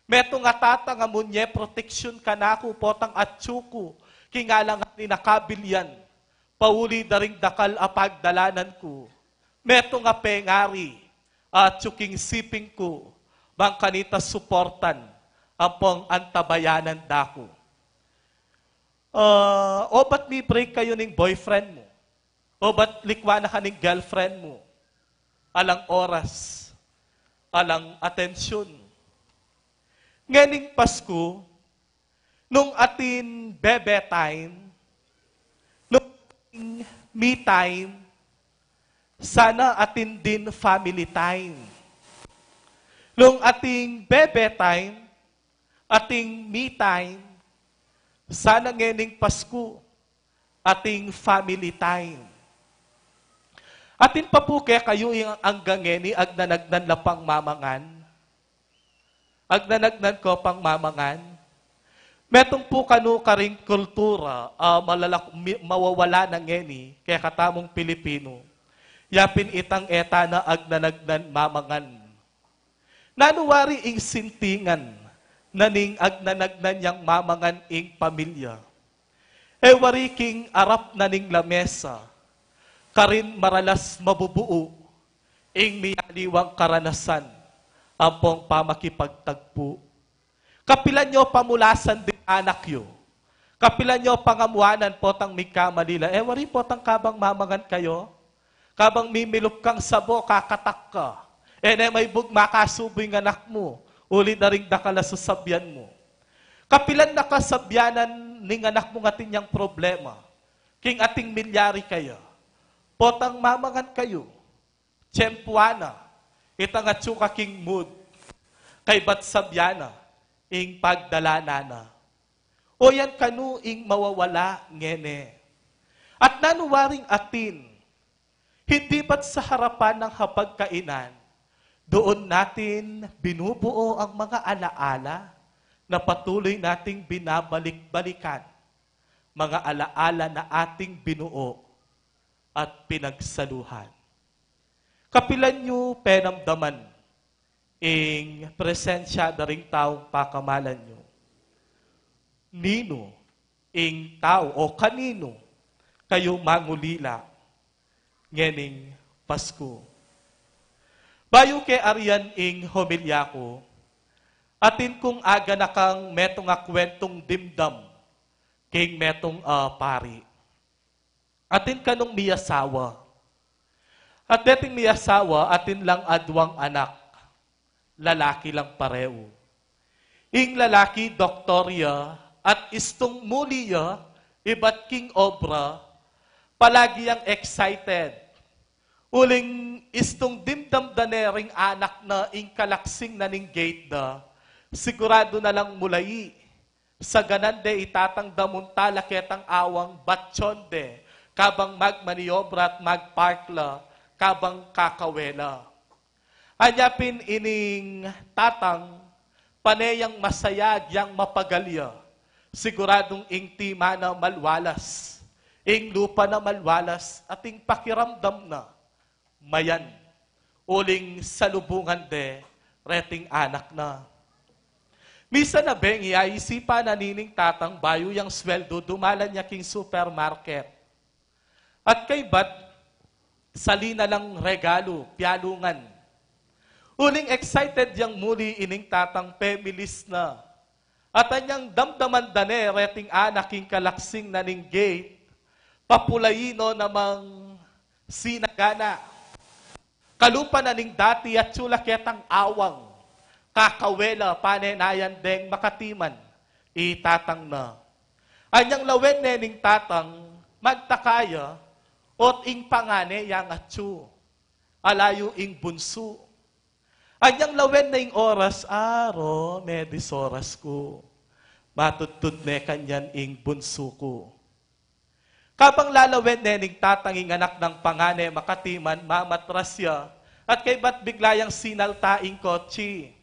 Metung a tatang a munye proteksyun kanaku potang atyu ku king alang atin a kabilian, pauli da ring dakal a pagdalanan ku. Metung a pengari atyu king siping ku bang kanita suportan ampong antabayanan da ku. Ah, obat mi-break kayu ning boyfriend mu? Obat likwan na ka ning girlfriend mu? Alang oras, alang atensyun. Ngening Pasku, nung atin bebe time, nung me time, sana atin din family time. Nung atin bebe time, atin me time, sana ngening Pasku, atin family time. Atin pa pu kekayu ing angga ngeni agnanagnan la pang mamangan? Agnanagnan ko pang mamangan? Metung pu kanu karing kultura a malalak-, mi-, mawawala na ngeni kekatamung Pilipinu, yapin itang e tana agnanagnan mamangan. Nanu wari ing sintingan na ning agnanagnan yang mamangan ing pamilya? E wari king arap na ning lamesa, karin maralas mabubuu ing miyaliwang karanasan ampong pamakipagtagpu. Kapilan yu pamulasan ding anak yu? Kapilan yu pangamuanan potang migkamali la? E wari potang kabang mamangan kayu, kabang mimilup kang sabo, kakatak ka. E ne maibug makasubu ing anak mu, uli na ring dakal a sasabian mu. Kapilan na kasabyanan ning anak mung atin yang problema, king ating milyari kaya? Potang mamangan kayu, tiyempuan na, itang atsu ka king mood, kaybat sabyan na ing pagdalanan na. O yan kanu ing mawawala ngeni? At nanu waring atin, hindi ba't sa harapan ng hapagkainan, doon natin binubuo ang mga alaala na patuloy nating binabalik-balikan, mga alaala na ating binuo at pinagsaluhan? Kapilan yu penamdaman ing presensya da ring taung pakamalan yu? Ninu ing tau o kaninu kayu mangulila ngening Pasku? Bayu ke arian ing homilya ku, atin kung aganakang metung a kwentung dimdam king metung a pari. Atin kanung miyasawa. At deting miyasawa, atin lang aduang anak, lalaki lang pareu. Ing lalaki, doktor ya, at istung muli ya ibat king obra, palagi yang excited. Uling istung dimdam da ne ring anak na ing kalaksing na ning gate da, siguradu na lang mulayi. Saganan de i tatang da munta la ketang awang batyon de, kabang magmaniobra at magpark la, kabang kakawe la. Anya pin ining tatang, pane yang masaya agyang mapagal ya, siguradung ing tima na malwalas, ing lupa na malwalas, at ing pakiramdam na mayan, uling salubungan de reting anak na. Misan na bengi, aisipan na nining tatang bayu yang sweldu, dumalan ya king supermarket. At kaybat, sali na lang regalu, pialungan. Uling excited yang muli ining tatang, pemilis na. At anyang damdaman da ne reting anak ing kalaksing na ning gate, papulayi no namang sinagana. Kalupa na ning dati, atsu la ketang awang, kakawe la, pane na yan deng makatiman i tatang na. Anyang lawen ne ning tatang, magtaka ya, ot ing pangane yang atsu, ala yu ing bunsu. Anyang lawen ne ing oras, aro, medisoras ku. Matudtud ne kanyan ing bunsu ku. Kabang lalawen ne ning tatang ing anak nang pangane, makatiman, mamatras ya, at kaybat bigla yang sinalta ing kotse.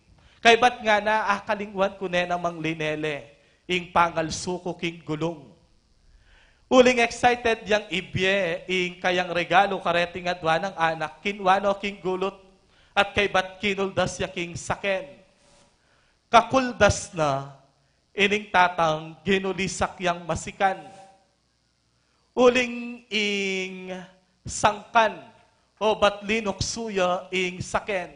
Kaybat ngana, akalingwan ku ne namang linele ing pangalsu ku king gulung. Uling excited yang ibie ing kayang regalu kareting adua nang anak, kinwa no king gulut, at kaybat kinuldas ya king saken. Kakuldas na, ining tatang ginulisak yang masikan. Uling ing sangkan, obat linuksu ya ing saken,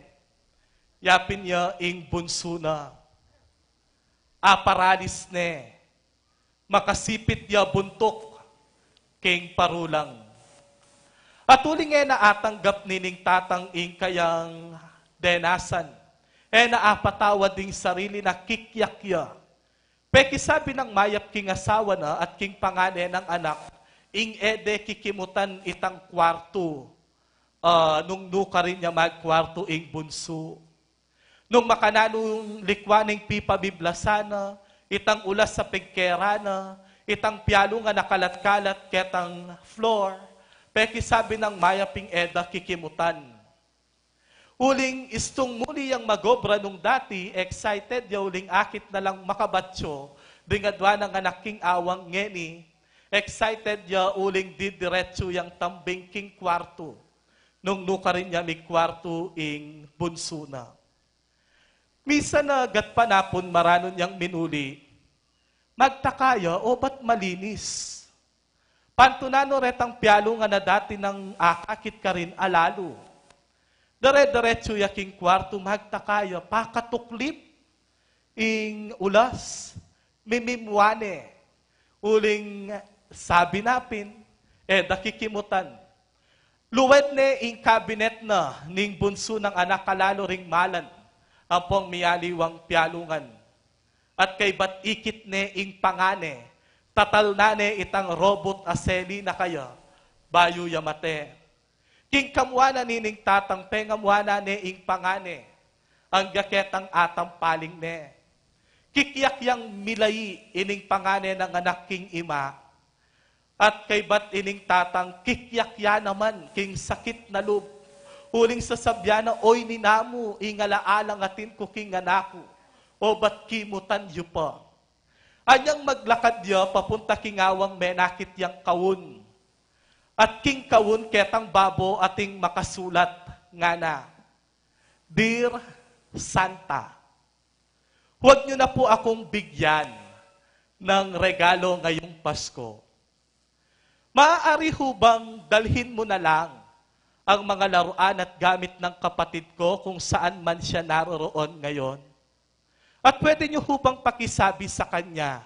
yapin ya ing bunsu na. Aparalis ne, makasipit ya buntuk king parulang. At uling e na atanggap nining tatang ing kayang denasan, e na apatawad ing sarili na, kikyak ya. Pekisabi nang mayap king asawa na at king pangane nang anak, ing e de kikimutan itang kwartu, ah, nung nukarin ya magkwartu ing bunsu. Nung makananung likwan ing pipabiblasan na, itang ulas a pigkeran na, itang pialungan a kalat-kalat ketang floor, pekisabi nang mayap ing e da kikimutan. Uling istung muli yang magobra nung dati, excited ya uling akit na lang makabatyo ding adua nang anak king awang ngeni, excited ya uling didiretsu yang tambing king kwartu. Nung nukarin ya migkwartu ing bunsu na. Misan na gatpanapun maranun yang minuli, magtaka ya, obat malinis. Pantunan no retang pialungan na dati nang akakit karin alalu. Dere-deretsu ya king kwartu, magtaka ya, pakatuklip ing ulas, mimimwane. Uling sabi na pin, e da kikimutan. Luwed ne ing kabinet na ning bunsu nang anak a lalu ring malan, ampong miyaliwang pialungan. At kaybat ikit ne ing pangane, tatalnan ne itang robot a seli na kaya, bayu ya mate. King kamuanan nining tatang pengamuanan ne ing pangane, angga ketang atampaling ne. Kikyak yang milai ining pangane nang anak king ima, at kaybat ining tatang kikyak ya naman king sakit na lub. Uling sasabyan na, "Oy, ninamu, ing alaalang atin ku king anak ku, o ba't kimutan yu pa?" Anyang maglakad ya papunta king awang, menakit yang kaun. At king kaun ketang babo ating makasulat, ngana, "Dear Santa, huwag niyo na po akong bigyan ng regalo ngayong Pasko. Maaari ho bang dalhin mo na lang ang mga laruan at gamit ng kapatid ko kung saan man siya naroroon ngayon? At pwede niyo ho bang pakisabi sa kanya,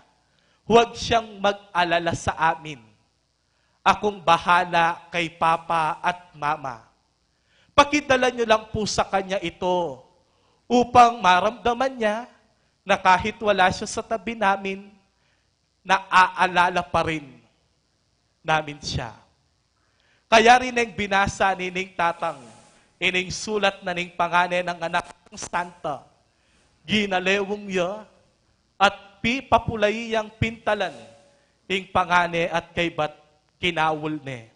huwag siyang mag-alala sa amin. Akong bahala kay Papa at Mama. Pakidala niyo lang po sa kanya ito upang maramdaman niya na kahit wala siya sa tabi namin, naaalala pa rin namin siya." Kaya rin neng binasa nining tatang ining sulat na ning pangane nang anak nang santa, ginalewung ya at pipapulai yang pintalan ing pangane at kaybat kinaul ne.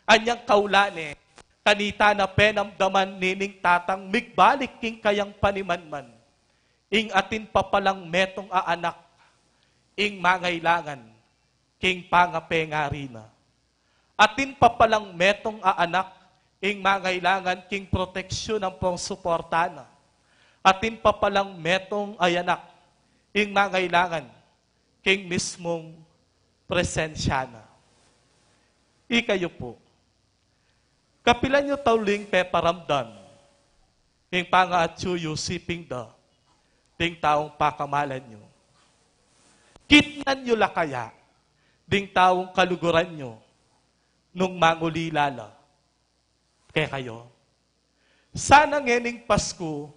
Anyang kaula ne, kanita na penamdaman nining tatang migbalik king kayang panimanman. Ing atin pa palang metung a anak ing mangailangan king pangapengari na. Atin pa palang metung a anak ing mangailangan king proteksyon ampong suporta na. Atin pa palang metung a anak ing mangailangan king mismung presensya na. Ikayu pu, kapilan yu tauling peparamdam ing pangaatsu yu siping da ding taung pakamalan yu? Kitnan yu la kaya ding taung kaluguran yu nung mangulila la kekayu? Sana ngening Pasku,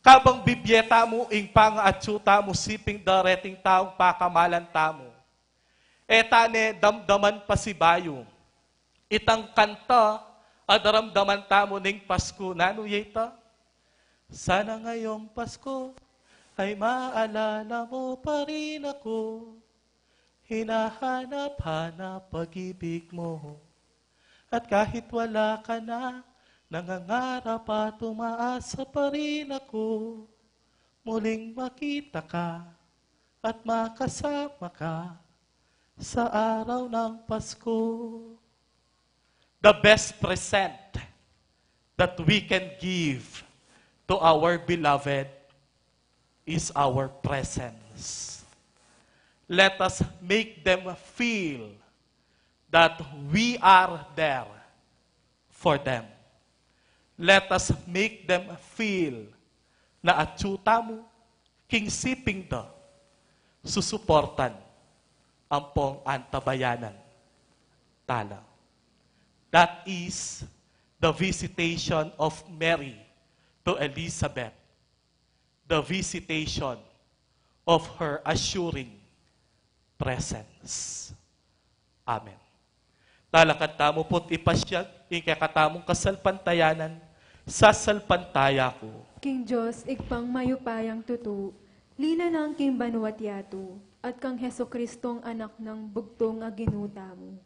kabang bibie tamu ing pangaatsu tamu siping da reting taung pakamalan tamu, e ta ne damdaman pasibayu itang kanta a daramdaman tamu ning Pasku. Nanu ya ita? Sana ngayong Pasko ay maalala mo pa rin ako. Hinahanap-hanap pag-ibig mo. At kahit wala ka na, nangangarap at umaasa pa rin ako. Muling makita ka at makasama ka sa araw ng Pasko. The best present that we can give to our beloved is our presence. Let us make them feel that we are there for them. Let us make them feel na atsu tamu king siping da, susuportan ampong antabayanan tala. That is the visitation of Mary to Elizabeth, the visitation of her assuring presence. Amen. Talakad tamu pu't ipasyag ing kekatamung kasalpantayanan. Sasalpantaya ku king Dios, Ibpang mayupayang tutu, linalang king banua't yatu, at kang Jesucristong Anak nang bugtung a Ginu tamu.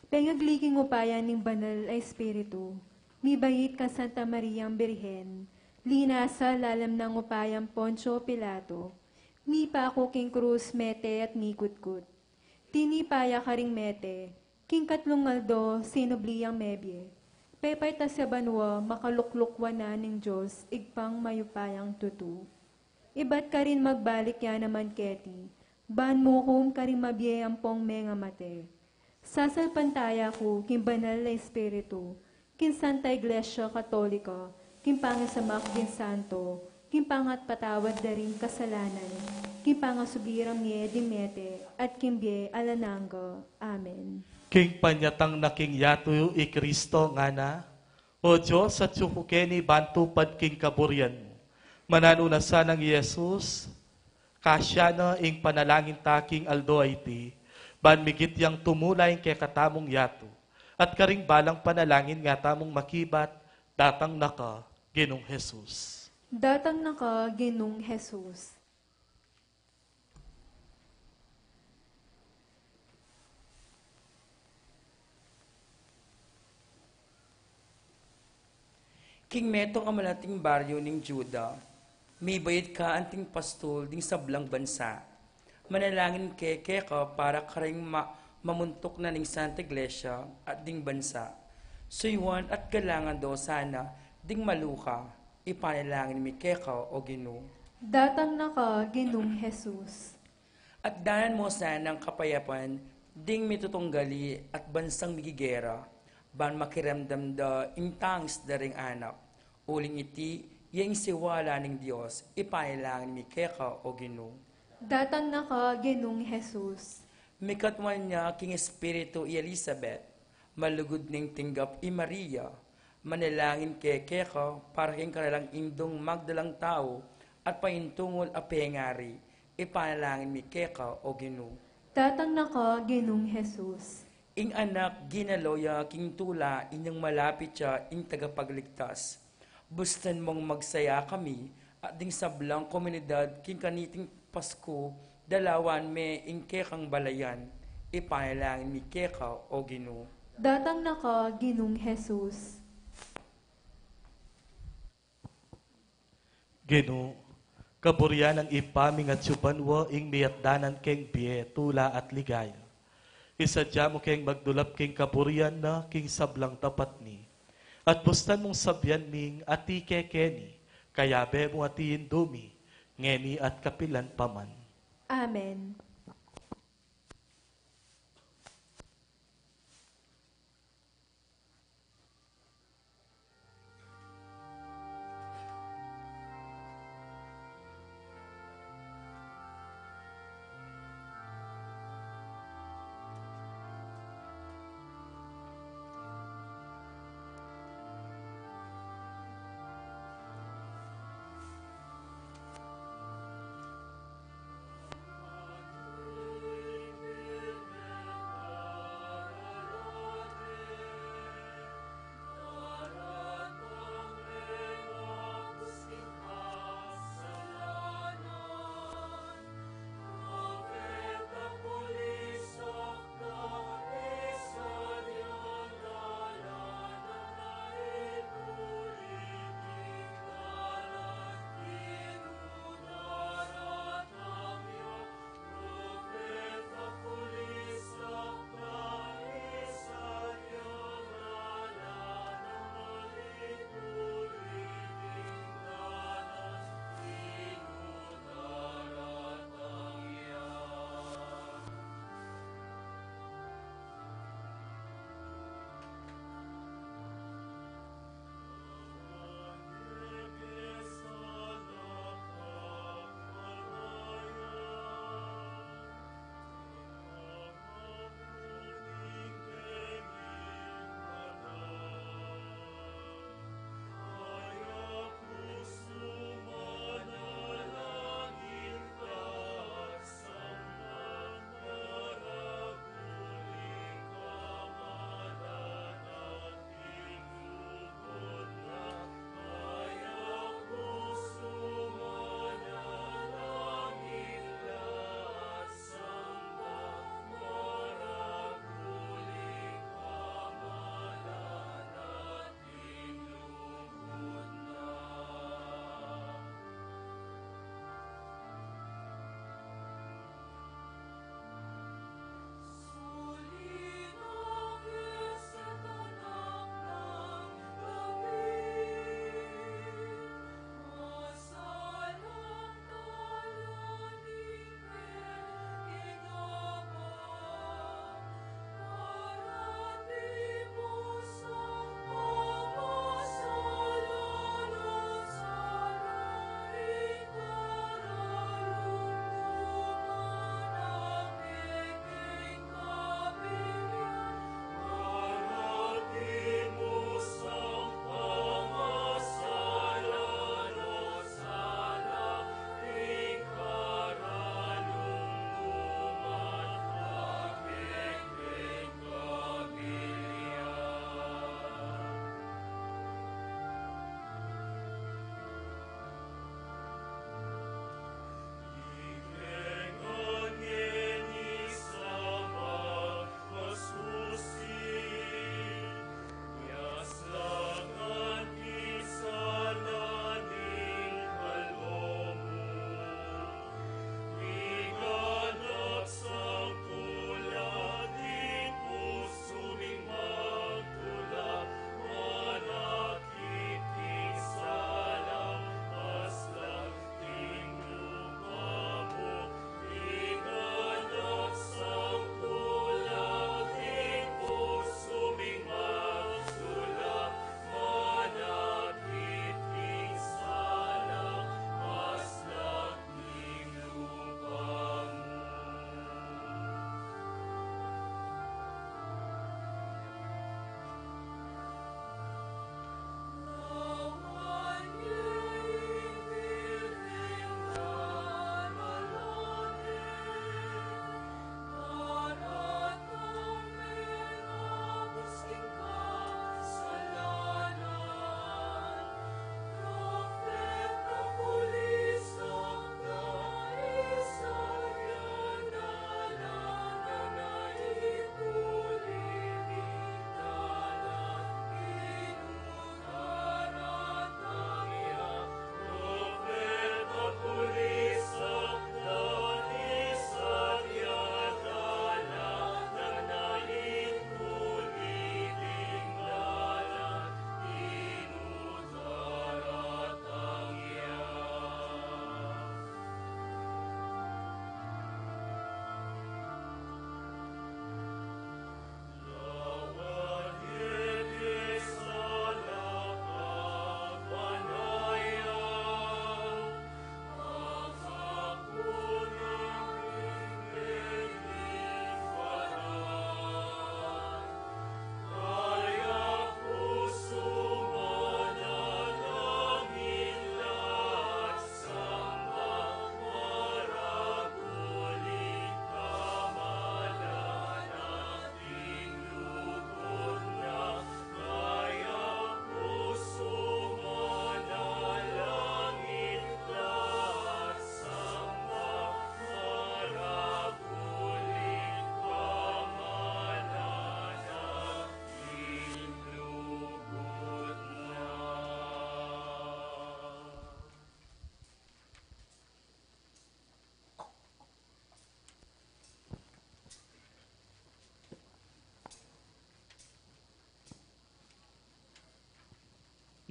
Pengagli king upaya ning Banal a Espiritu, mibait kang Santa Mariang Birhen, linasa lalam nang upayang Poncio Pilato, mipaku king krus, mete at mikutkut. Tinipa ya karing mete, king katlung aldo sinubli yang mebie. Pepaitas ya banua, makalukluk wanan ning Dios, Ibpang mayupayang tutu. Ibat karin magbalik ya naman keti, ban mukum karing mabie ampong mengamate. Sasalpantaya ku king Banal a Espiritu, king Santa Iglesia Katolika, king pangisamak ding santo, king pangatpatawad da ring kasalanan, king pangasubli rang mie ding mete, at king bie alang angga. Amen. King panyatang na king yatu i Kristo ngana, O Dios, atyu ku keni ban tupad king kaburian mu. Mananu na sanang Jesus, kasya na ing panalangin ta king aldo a iti, ban migit yang tumula ing kekatamung yatu, at karing balang panalangin nga tamung makibat, datang na ka, Ginung Jesus. Datang na ka, Ginung Jesus. King metung a malating baryu ning Juda, mibayit ka anting pastul ding sablang bansa. Manalangin ke keka para karing ma-, mamuntuk na ning Santa Iglesia at ding bansa. Suyuan at galangan do sana ding maluka, ipanalangin mi keka, O Ginu. Datang na ka, Ginung Jesus. At danan mo sanang kapayapan ding mitutunggali at bansang migigera, ban makiramdam da ing tangis da ring anak. Uling iti, ya ing siwala ning Dios, ipanalangin mi keka, O Ginu. Datang na ka, Ginung Jesus. Mikatwan na king Espiritu i Elizabeth, malugud neng tinggap i Maria, manalangin ke keka para king kanalang indung magdalang tau at paintungul a pengari, ipanalangin mi keka, O Ginu. Datang na ka, Ginung Jesus. Ing anak ginalo ya king tula inyang malapit ya ing Tagapagligtas. Bustan mong magsaya kami at ding sablang komunidad king kaniting Pasku, dalawan me ing kekang balayan, ipanalangin mi keka, O Ginu. Datang na ka, Ginung Jesus. Ginu, kaburian nang Ibpa ming atyu banua ing miyatdanan keng bie, tula at ligaya. Isadya mu keng magdulap king kaburian na king sablang dapat mi. At bustan mung sabian ming ati kekeni, kayabe mu ati Indu mi, ngeni at kapilan pa man. Amen.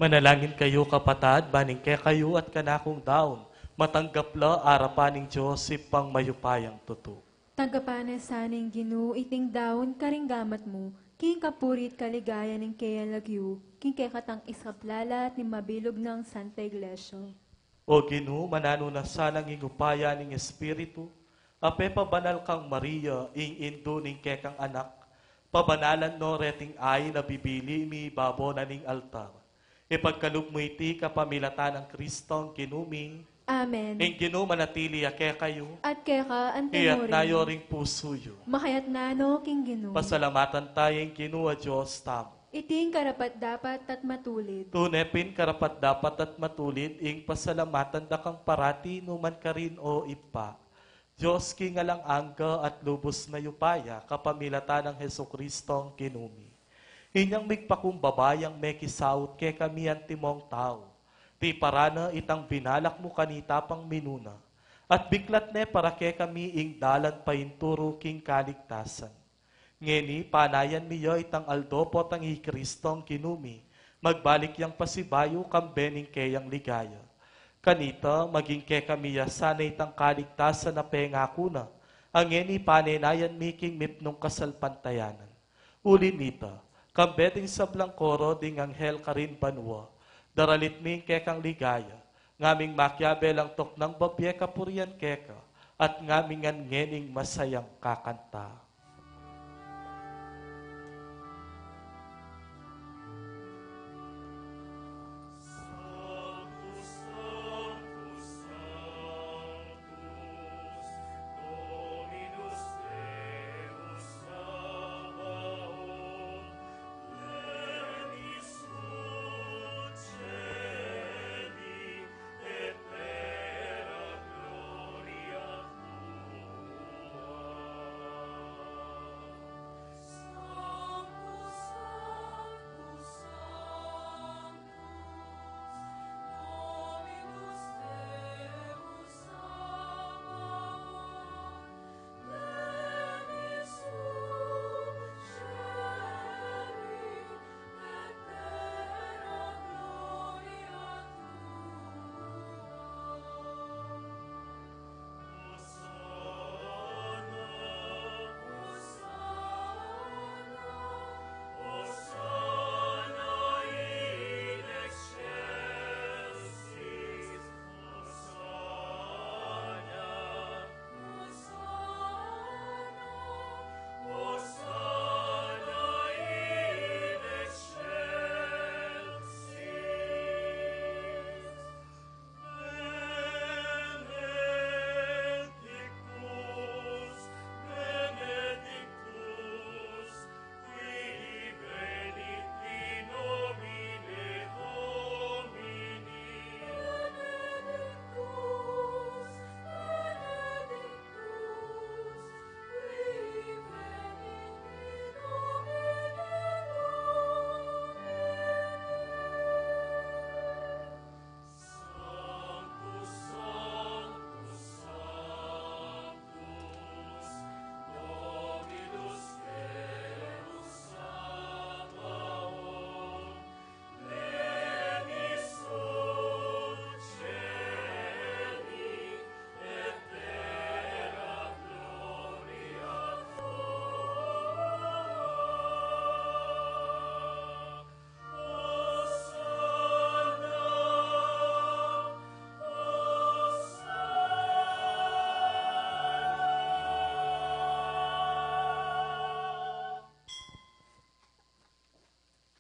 Manalangin kayu, kapatad, ban ing kekayu at kanakung daun matanggap la arapan ning Dios Ibpang mayupayang tutu. Tanggapan na sa ning Ginu iting daun karing gamat mu, king kapurian at kaligayan ning keyang lagyu, king kekatang isaplala at ning mabilug nang Santa Iglesia. O Ginu, mananu na sanang ing upaya ning Espiritu a pepabanal kang Maria, ing indu ning kekang Anak, pabanalan no reting ain a bibili mi babo na ning altar. Ipagkalub mu iti kapamilatan nang Kristong Ginu mi. Amen. Ing Ginu manatili ya kekayu. At keka antimurin. Iyatna yu ring pusu yu. Makayatna no king Ginu. Pasalamatan taya ing Ginu a Dios tamu. Iti ing karapat-dapat at matulid. Tune pin karapat-dapat at matulid ing pasalamatan da kang parati nukarin man karin, o Ibpa, Dios king alang angga at lubus mayupaya, kapamilatan nang Jesukristong Ginu mi. Inyang migpakumbaba yang mekisaut kekami antimong tau, tiparan na itang binalak mu kanita pang minuna, at biklat ne para kekami ing dalan painturu king kaligtasan. Ngeni, panayan mi ya itang aldo potang i Kristong Ginu mi, magbalik yang pasibayu kambe ning keyang ligaya. Kanita, maging kekami ya sana itang kaligtasan a pengaku na, a ngeni panenayan mi king mipnung kasalpantayanan. Uli nita, kambe ding sablang koro ding anghel karin banua, daralit mi ing kekang ligaya, ngaming makiabe lang tuknang babie kapurian keka, at ngaming ngan ngening masayang kakanta.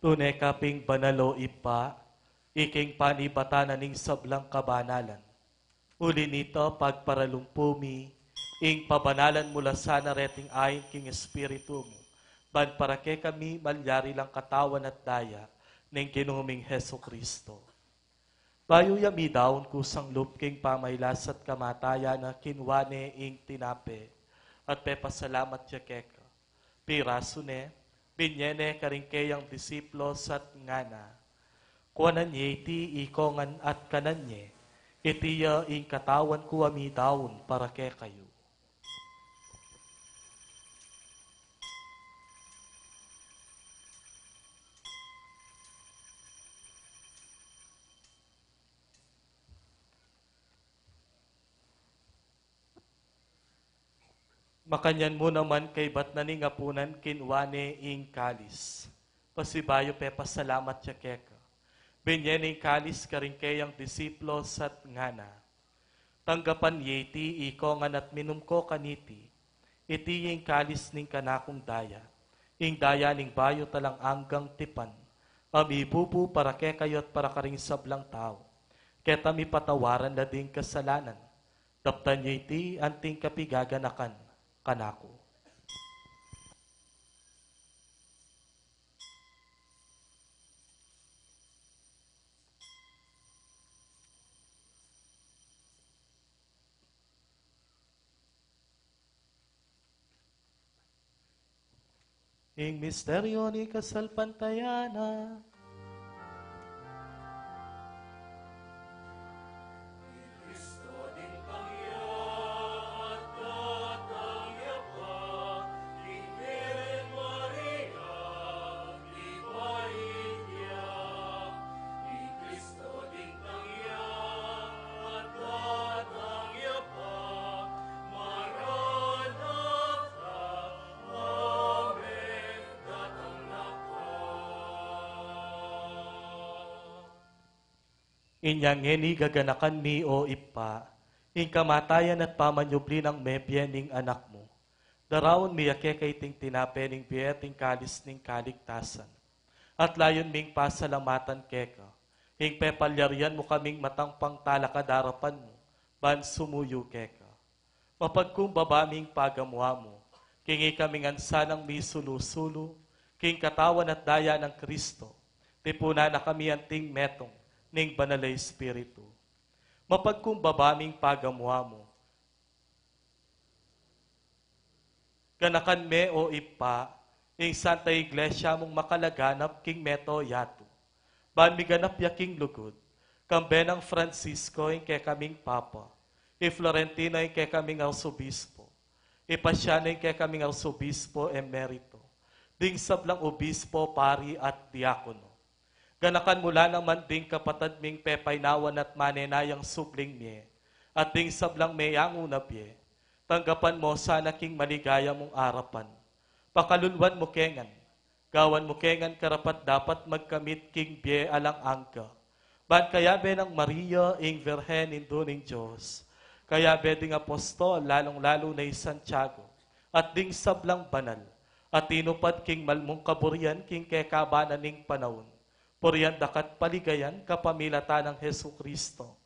Tune ka pin banal, o Ibpa, ika ing panibatan na ning sablang kabanalan. Uli nita, pagparalumpu mi ing pabanalan mu la sana reting ain king Espiritu mu, ban para kekami malyari lang katawan at daya ning Ginu ming Jesucristo. Bayu ya midaun kusang lub king pamailas at kamatayan na, kinua ne ing tinape, at pepasalamat ya keka. Pirasu ne, binye ne karing keyang disipulus at ngana: Kuanan ye iti ikongan at kanan ye, iti ya ing katawan ku a midaun para kekayu. Makanyan mu naman kaybat na ning apunan, kinwa ne ing kalis. Pasibayu pepasalamat ya keka. Binye ne ing kalis karing keyang disipulus at ngana: Tanggapan ye iti, ikong ngan, at minum ko kaniti. Iti ing kalis ning kanakung daya, ing daya ning bayu at alang anggang tipan, a mibubu para kekayu at para karing sablang tau, keta mipatawaran la ding kasalanan. Daptan ye iti anting kapigaganakan kanaku. Ing misteryu ning kasalpantayanan. Inya ngeni gaganakan mi, o Ibpa, ing kamatayan at pamanyubli nang mebie ning Anak mu. Daraun mi ya keka iting tinape ning bie at ing kalis ning kaligtasan. At layun ming pasalamatan keka ing pepalyarian mu kaming matang pangtalakad arapan mu ban sumuyu keka. Mapagkumbaba ming pagamuan mu king ikami ngan sanang misulu-sulu king katawan at daya nang Kristo. Tipunan na kami anting metung ning Banal a Espiritu. Mapagkumbaba ming pagamuan mu. Ganakan me, o Ibpa, ing Santa Iglesia mung makalaganap king mabilug a yatu, ban miganap ya king lugud, kambe nang Francisco ing kekaming Papa, i Florentino ing kekaming Arsobispo, i Paciano ing kekaming Arsobispo Emerito, ding sablang obispo, pari at diakono. Ganakan mu la naman ding kapatad ming pepainawan at manenayang subling mie, at ding sablang meyangu na bie. Tanggapan mu sana king maligaya mung arapan. Pakaluluan mu ke ngan, gawan mu ke ngan karapat-dapat magkamit king bie alang angga, ban kayabe nang Maria ing Virgen, Indu ning Dios, kayabe ding apostol, lalung-lalu na i Santiago, at ding sablang banal a tinupad king mal mung kaburian king kekaban na ning panaun, purian da ka at paligayan kapamilatan nang Jesucristo,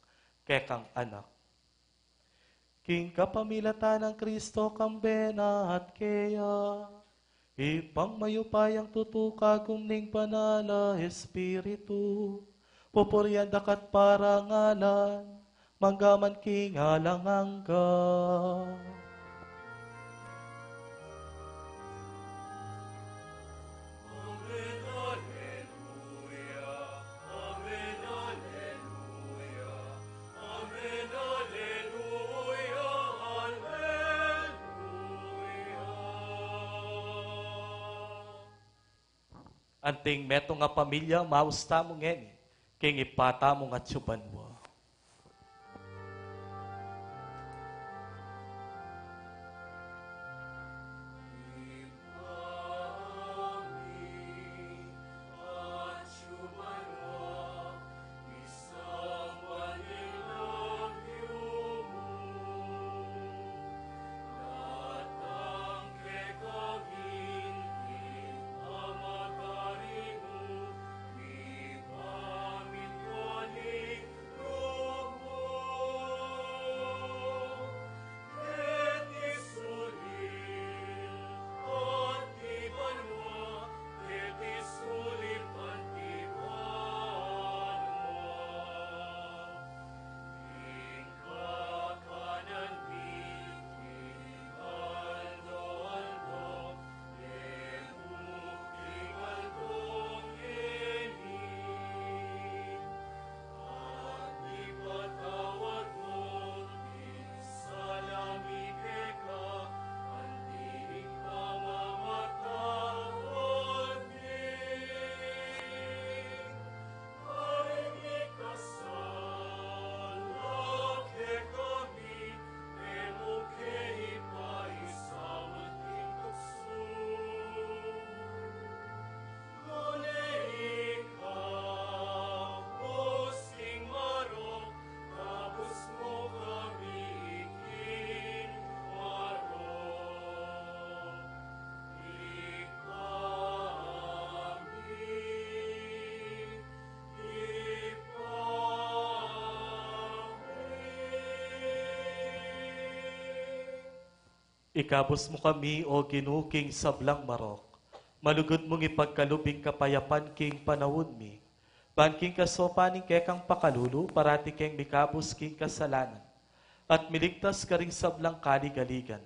kekang Anak. King kapamilatan nang Kristo, kambe na at keya, Ibpang mayupayang tutu, kagum ning Banal a Espiritu, pupurian da ka at parangalan, mangga man king alang angga. Anting metung a pamilya, maus tamu ngeni king Ibpa tamung atsu banua. Ikabus mu kami, O Ginu, king sablang marok. Malugud mung ipagkalub ing kapayapan king panaun mi. Ban king kasopan ning kekang pakalulu, parati keng mikabus king kasalanan. At miligtas karing sablang kaligaligan.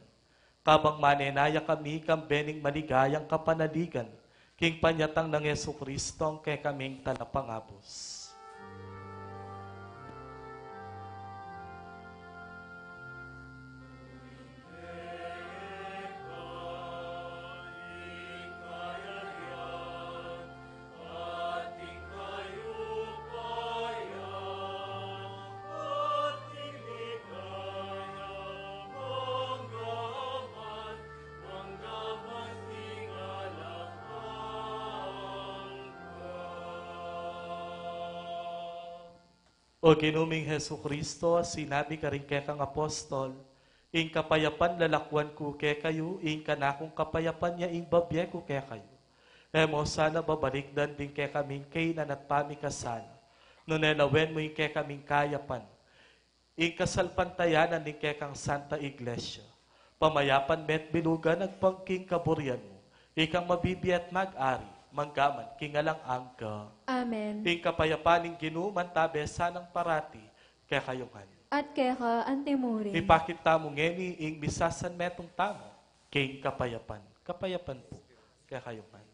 Kabang manenaya kami kambe ning maligayang kapanaligan, king panyatang nang Jesucristo, a kekaming Talapangabus. O Ginu ming Jesucristo, a sinabi karing kekang apostol, ing kapayapan lalakwan ku kekayu, ing kanakung kapayapan ya ing babie ku kekayu. E mu sana babalikdan ding kekaming kainan at pamikasala, nune lawen mu ing kekaming kayapan, ing kasalpantayanan ning kekang Santa Iglesia. Pamayapan me't bilugan agpang king kaburian mu, ikang mabibie at mag-ari, mangga man king alang angga. Amen. Ing kapayapan ning Ginu mantabe sanang parati kekayu ngan. At keka antimurin. Ipakit tamu ngeni ing misasan metung tamu king kapayapan. Kapayapan pu kekayu ngan.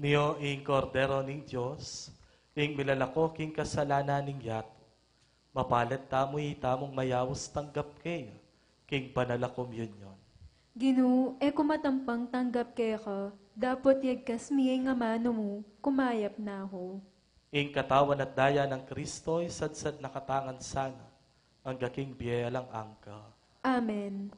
Nyo ing Kordero ning Dios, ing milalako king kasalanan ning yatu. Mapalad tamu, itamung mayaus tanggap kaya king banal a komunyon. Ginu, e ku matampang tanggap keka, dapot yagkas mi ing amanu mu, kumayap na ku. Ing katawan at daya nang Kristo isadsad na katamu ngan sana, angga king bie alang angga. Amen.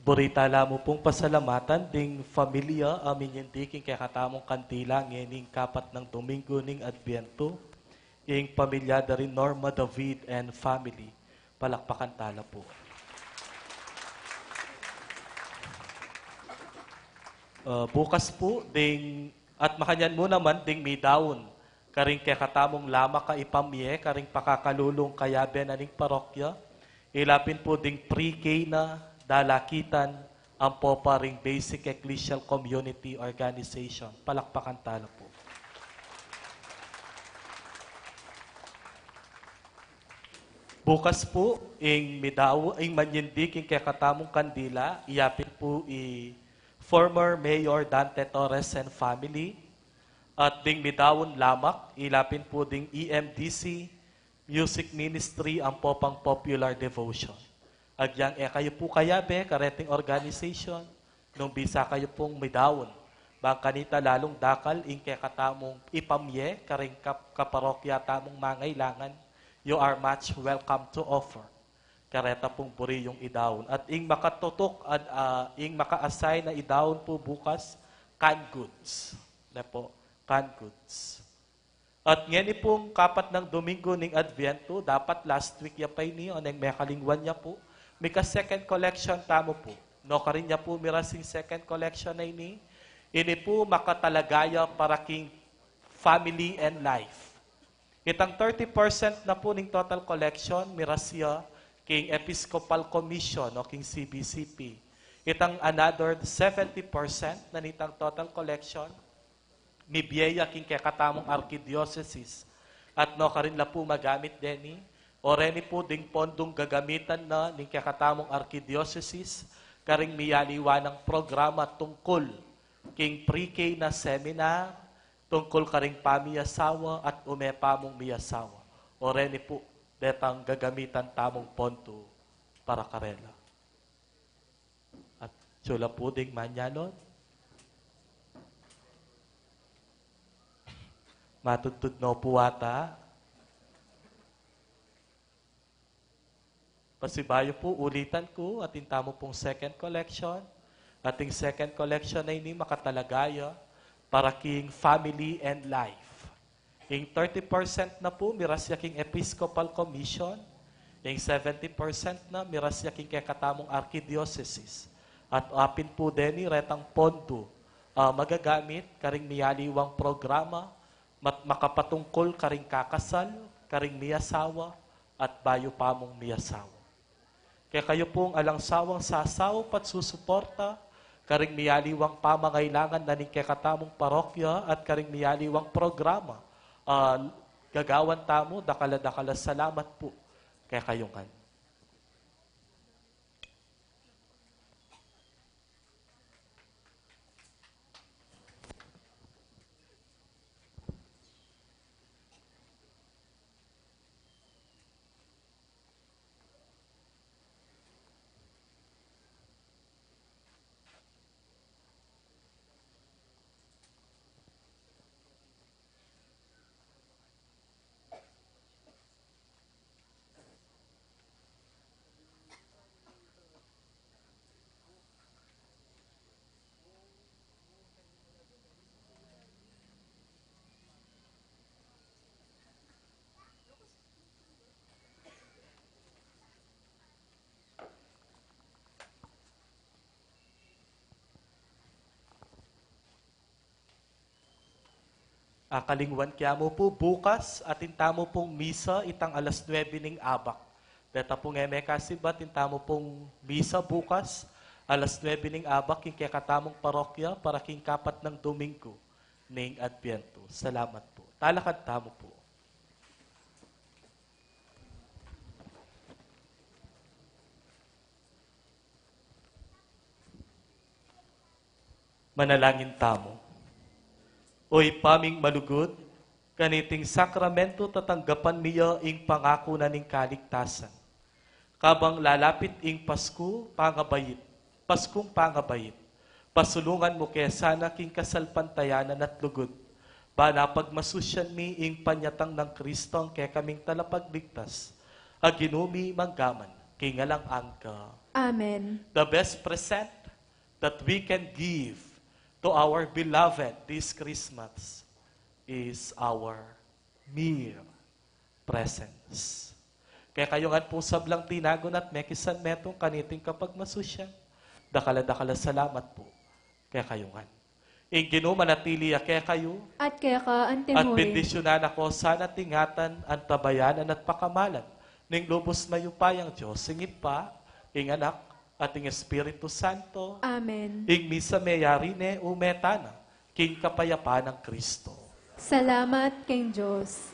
Buri tala mu pung pasalamatan ding familia a minyindi king kekatamung kandila ngening kapat nang Domingo ning Adviento, ing pamilya da ri Norma David and family. Palakpakan tala pu. Ah, bukas pu ding, at makanyan mu naman ding midaun karing kekatamung lamak a ipamye karing pakakalulung kayabe na ning parokya, ila pin pu ding pre-K na dalakitan ampo pa ring Basic Ecclesial Community Organization. Palakpakan tala pu. Bukas pu, ing midau, ing manyindi king kekatamung kandila, iya pin pu i former Mayor Dante Torres and family, at ding midaun lamak, ila pin pu ding E M D C, music ministry, ampo pang popular devotion. Agyang e kayu pu kayabe kareting organization, nung bisa kayu pung midaun, bang kanita lalung dakal ing kekatamung ipamye karing kap-, kaparokya tamung mangailangan, you are much welcome to offer. Kareta pung buri yung idaun. At ing makatutuk, at, ah, ing maka-assign na idaun pu bukas, canned goods. Ne pu, canned goods. At ngeni pung kapat nang Domingo ning Adviento, dapat last week ya pa ini, o neng mekalingwan ya pu, mika-second collection tamu pu. Nukarin ya pu miras ing second collection a ini, ini pu makatalagaya para king family and life. Itang thirty percent na pu ning total collection, miras ya king Episcopal Commission o king C B C P. Itang another seventy percent na nitang total collection, mibie ya king kekatamung arkidiosesis, at nukarin la pu magamit deni, o reni pu ding pondung gagamitan na ning kekatamung arkidiosesis karing miyaliwa nang programa tungkul king pre-K na seminar, tungkul karing pamiasawa at ume pa mung miasawa. O reni pu detang gagamitan tamung pondu para karela. At sula pu ding manyalon. Matudtud no pu ata. Pasibayu pu, ulitan ku, atin tamu pung second collection. Ating second collection a ini makatalagaya para king family and life. Ing thirty percent na pu, miras ya king Episcopal Commission. Ing seventy percent na, miras ya king kekatamung arkidiosesis. At apin pu deni retang pondu, ah, magagamit karing miyaliwang programa, mat-, makapatungkul karing kakasal, karing miasawa, at bayu pa mung miasawa. Kekayu pung alang sawang sasaup at susuporta karing miyaliwang pamangailangan na ning kekatamung parokya at karing miyaliwang programa, ah, gagawan tamu, dakal a dakal a salamat pu kekayu ngan. Akalingwan ke mu pu, bukas atin tamu pung misa itang alas nuebe ning abak. Deta pung M K C ba, atin tamu pung misa bukas, alas nuebe ning abak, king kekatamung parokya, para king kapat nang Domingo ning Adviento. Salamat pu. Talakad tamu pu. Manalangin tamu. O Ibpa ming malugud, kaniting sakramento tatanggapan mi ya ing pangaku na ning kaligtasan. Kabang lalapit ing Pasku, pangabait, Paskung pangabait, pasulungan mu ke sana king kasalpantayanan at lugud, ba na pagmasusyan mi ing panyatang nang Kristo a kekaming Talapagligtas, a Ginu mi mangga man king alang angga. Amen. The best present that we can give to our beloved this Christmas is our mere presence. Kekayu ngan pu sablang tinagun at mekisan metung kaniting kapagmasusyan, dakal a dakal a salamat pu kekayu ngan. Ing Ginu manatili ya kekayu. At keka antimurin. At bendisyunan na ko sana at ingatan, antabayanan at pakamalan ning lubus mayupayang Dios, ing Ibpa, ing Anak, at ing Espiritu Santo. Amen. Ing misa meyari ne, ume tana king kapayapan nang Kristo. Salamat king Dios.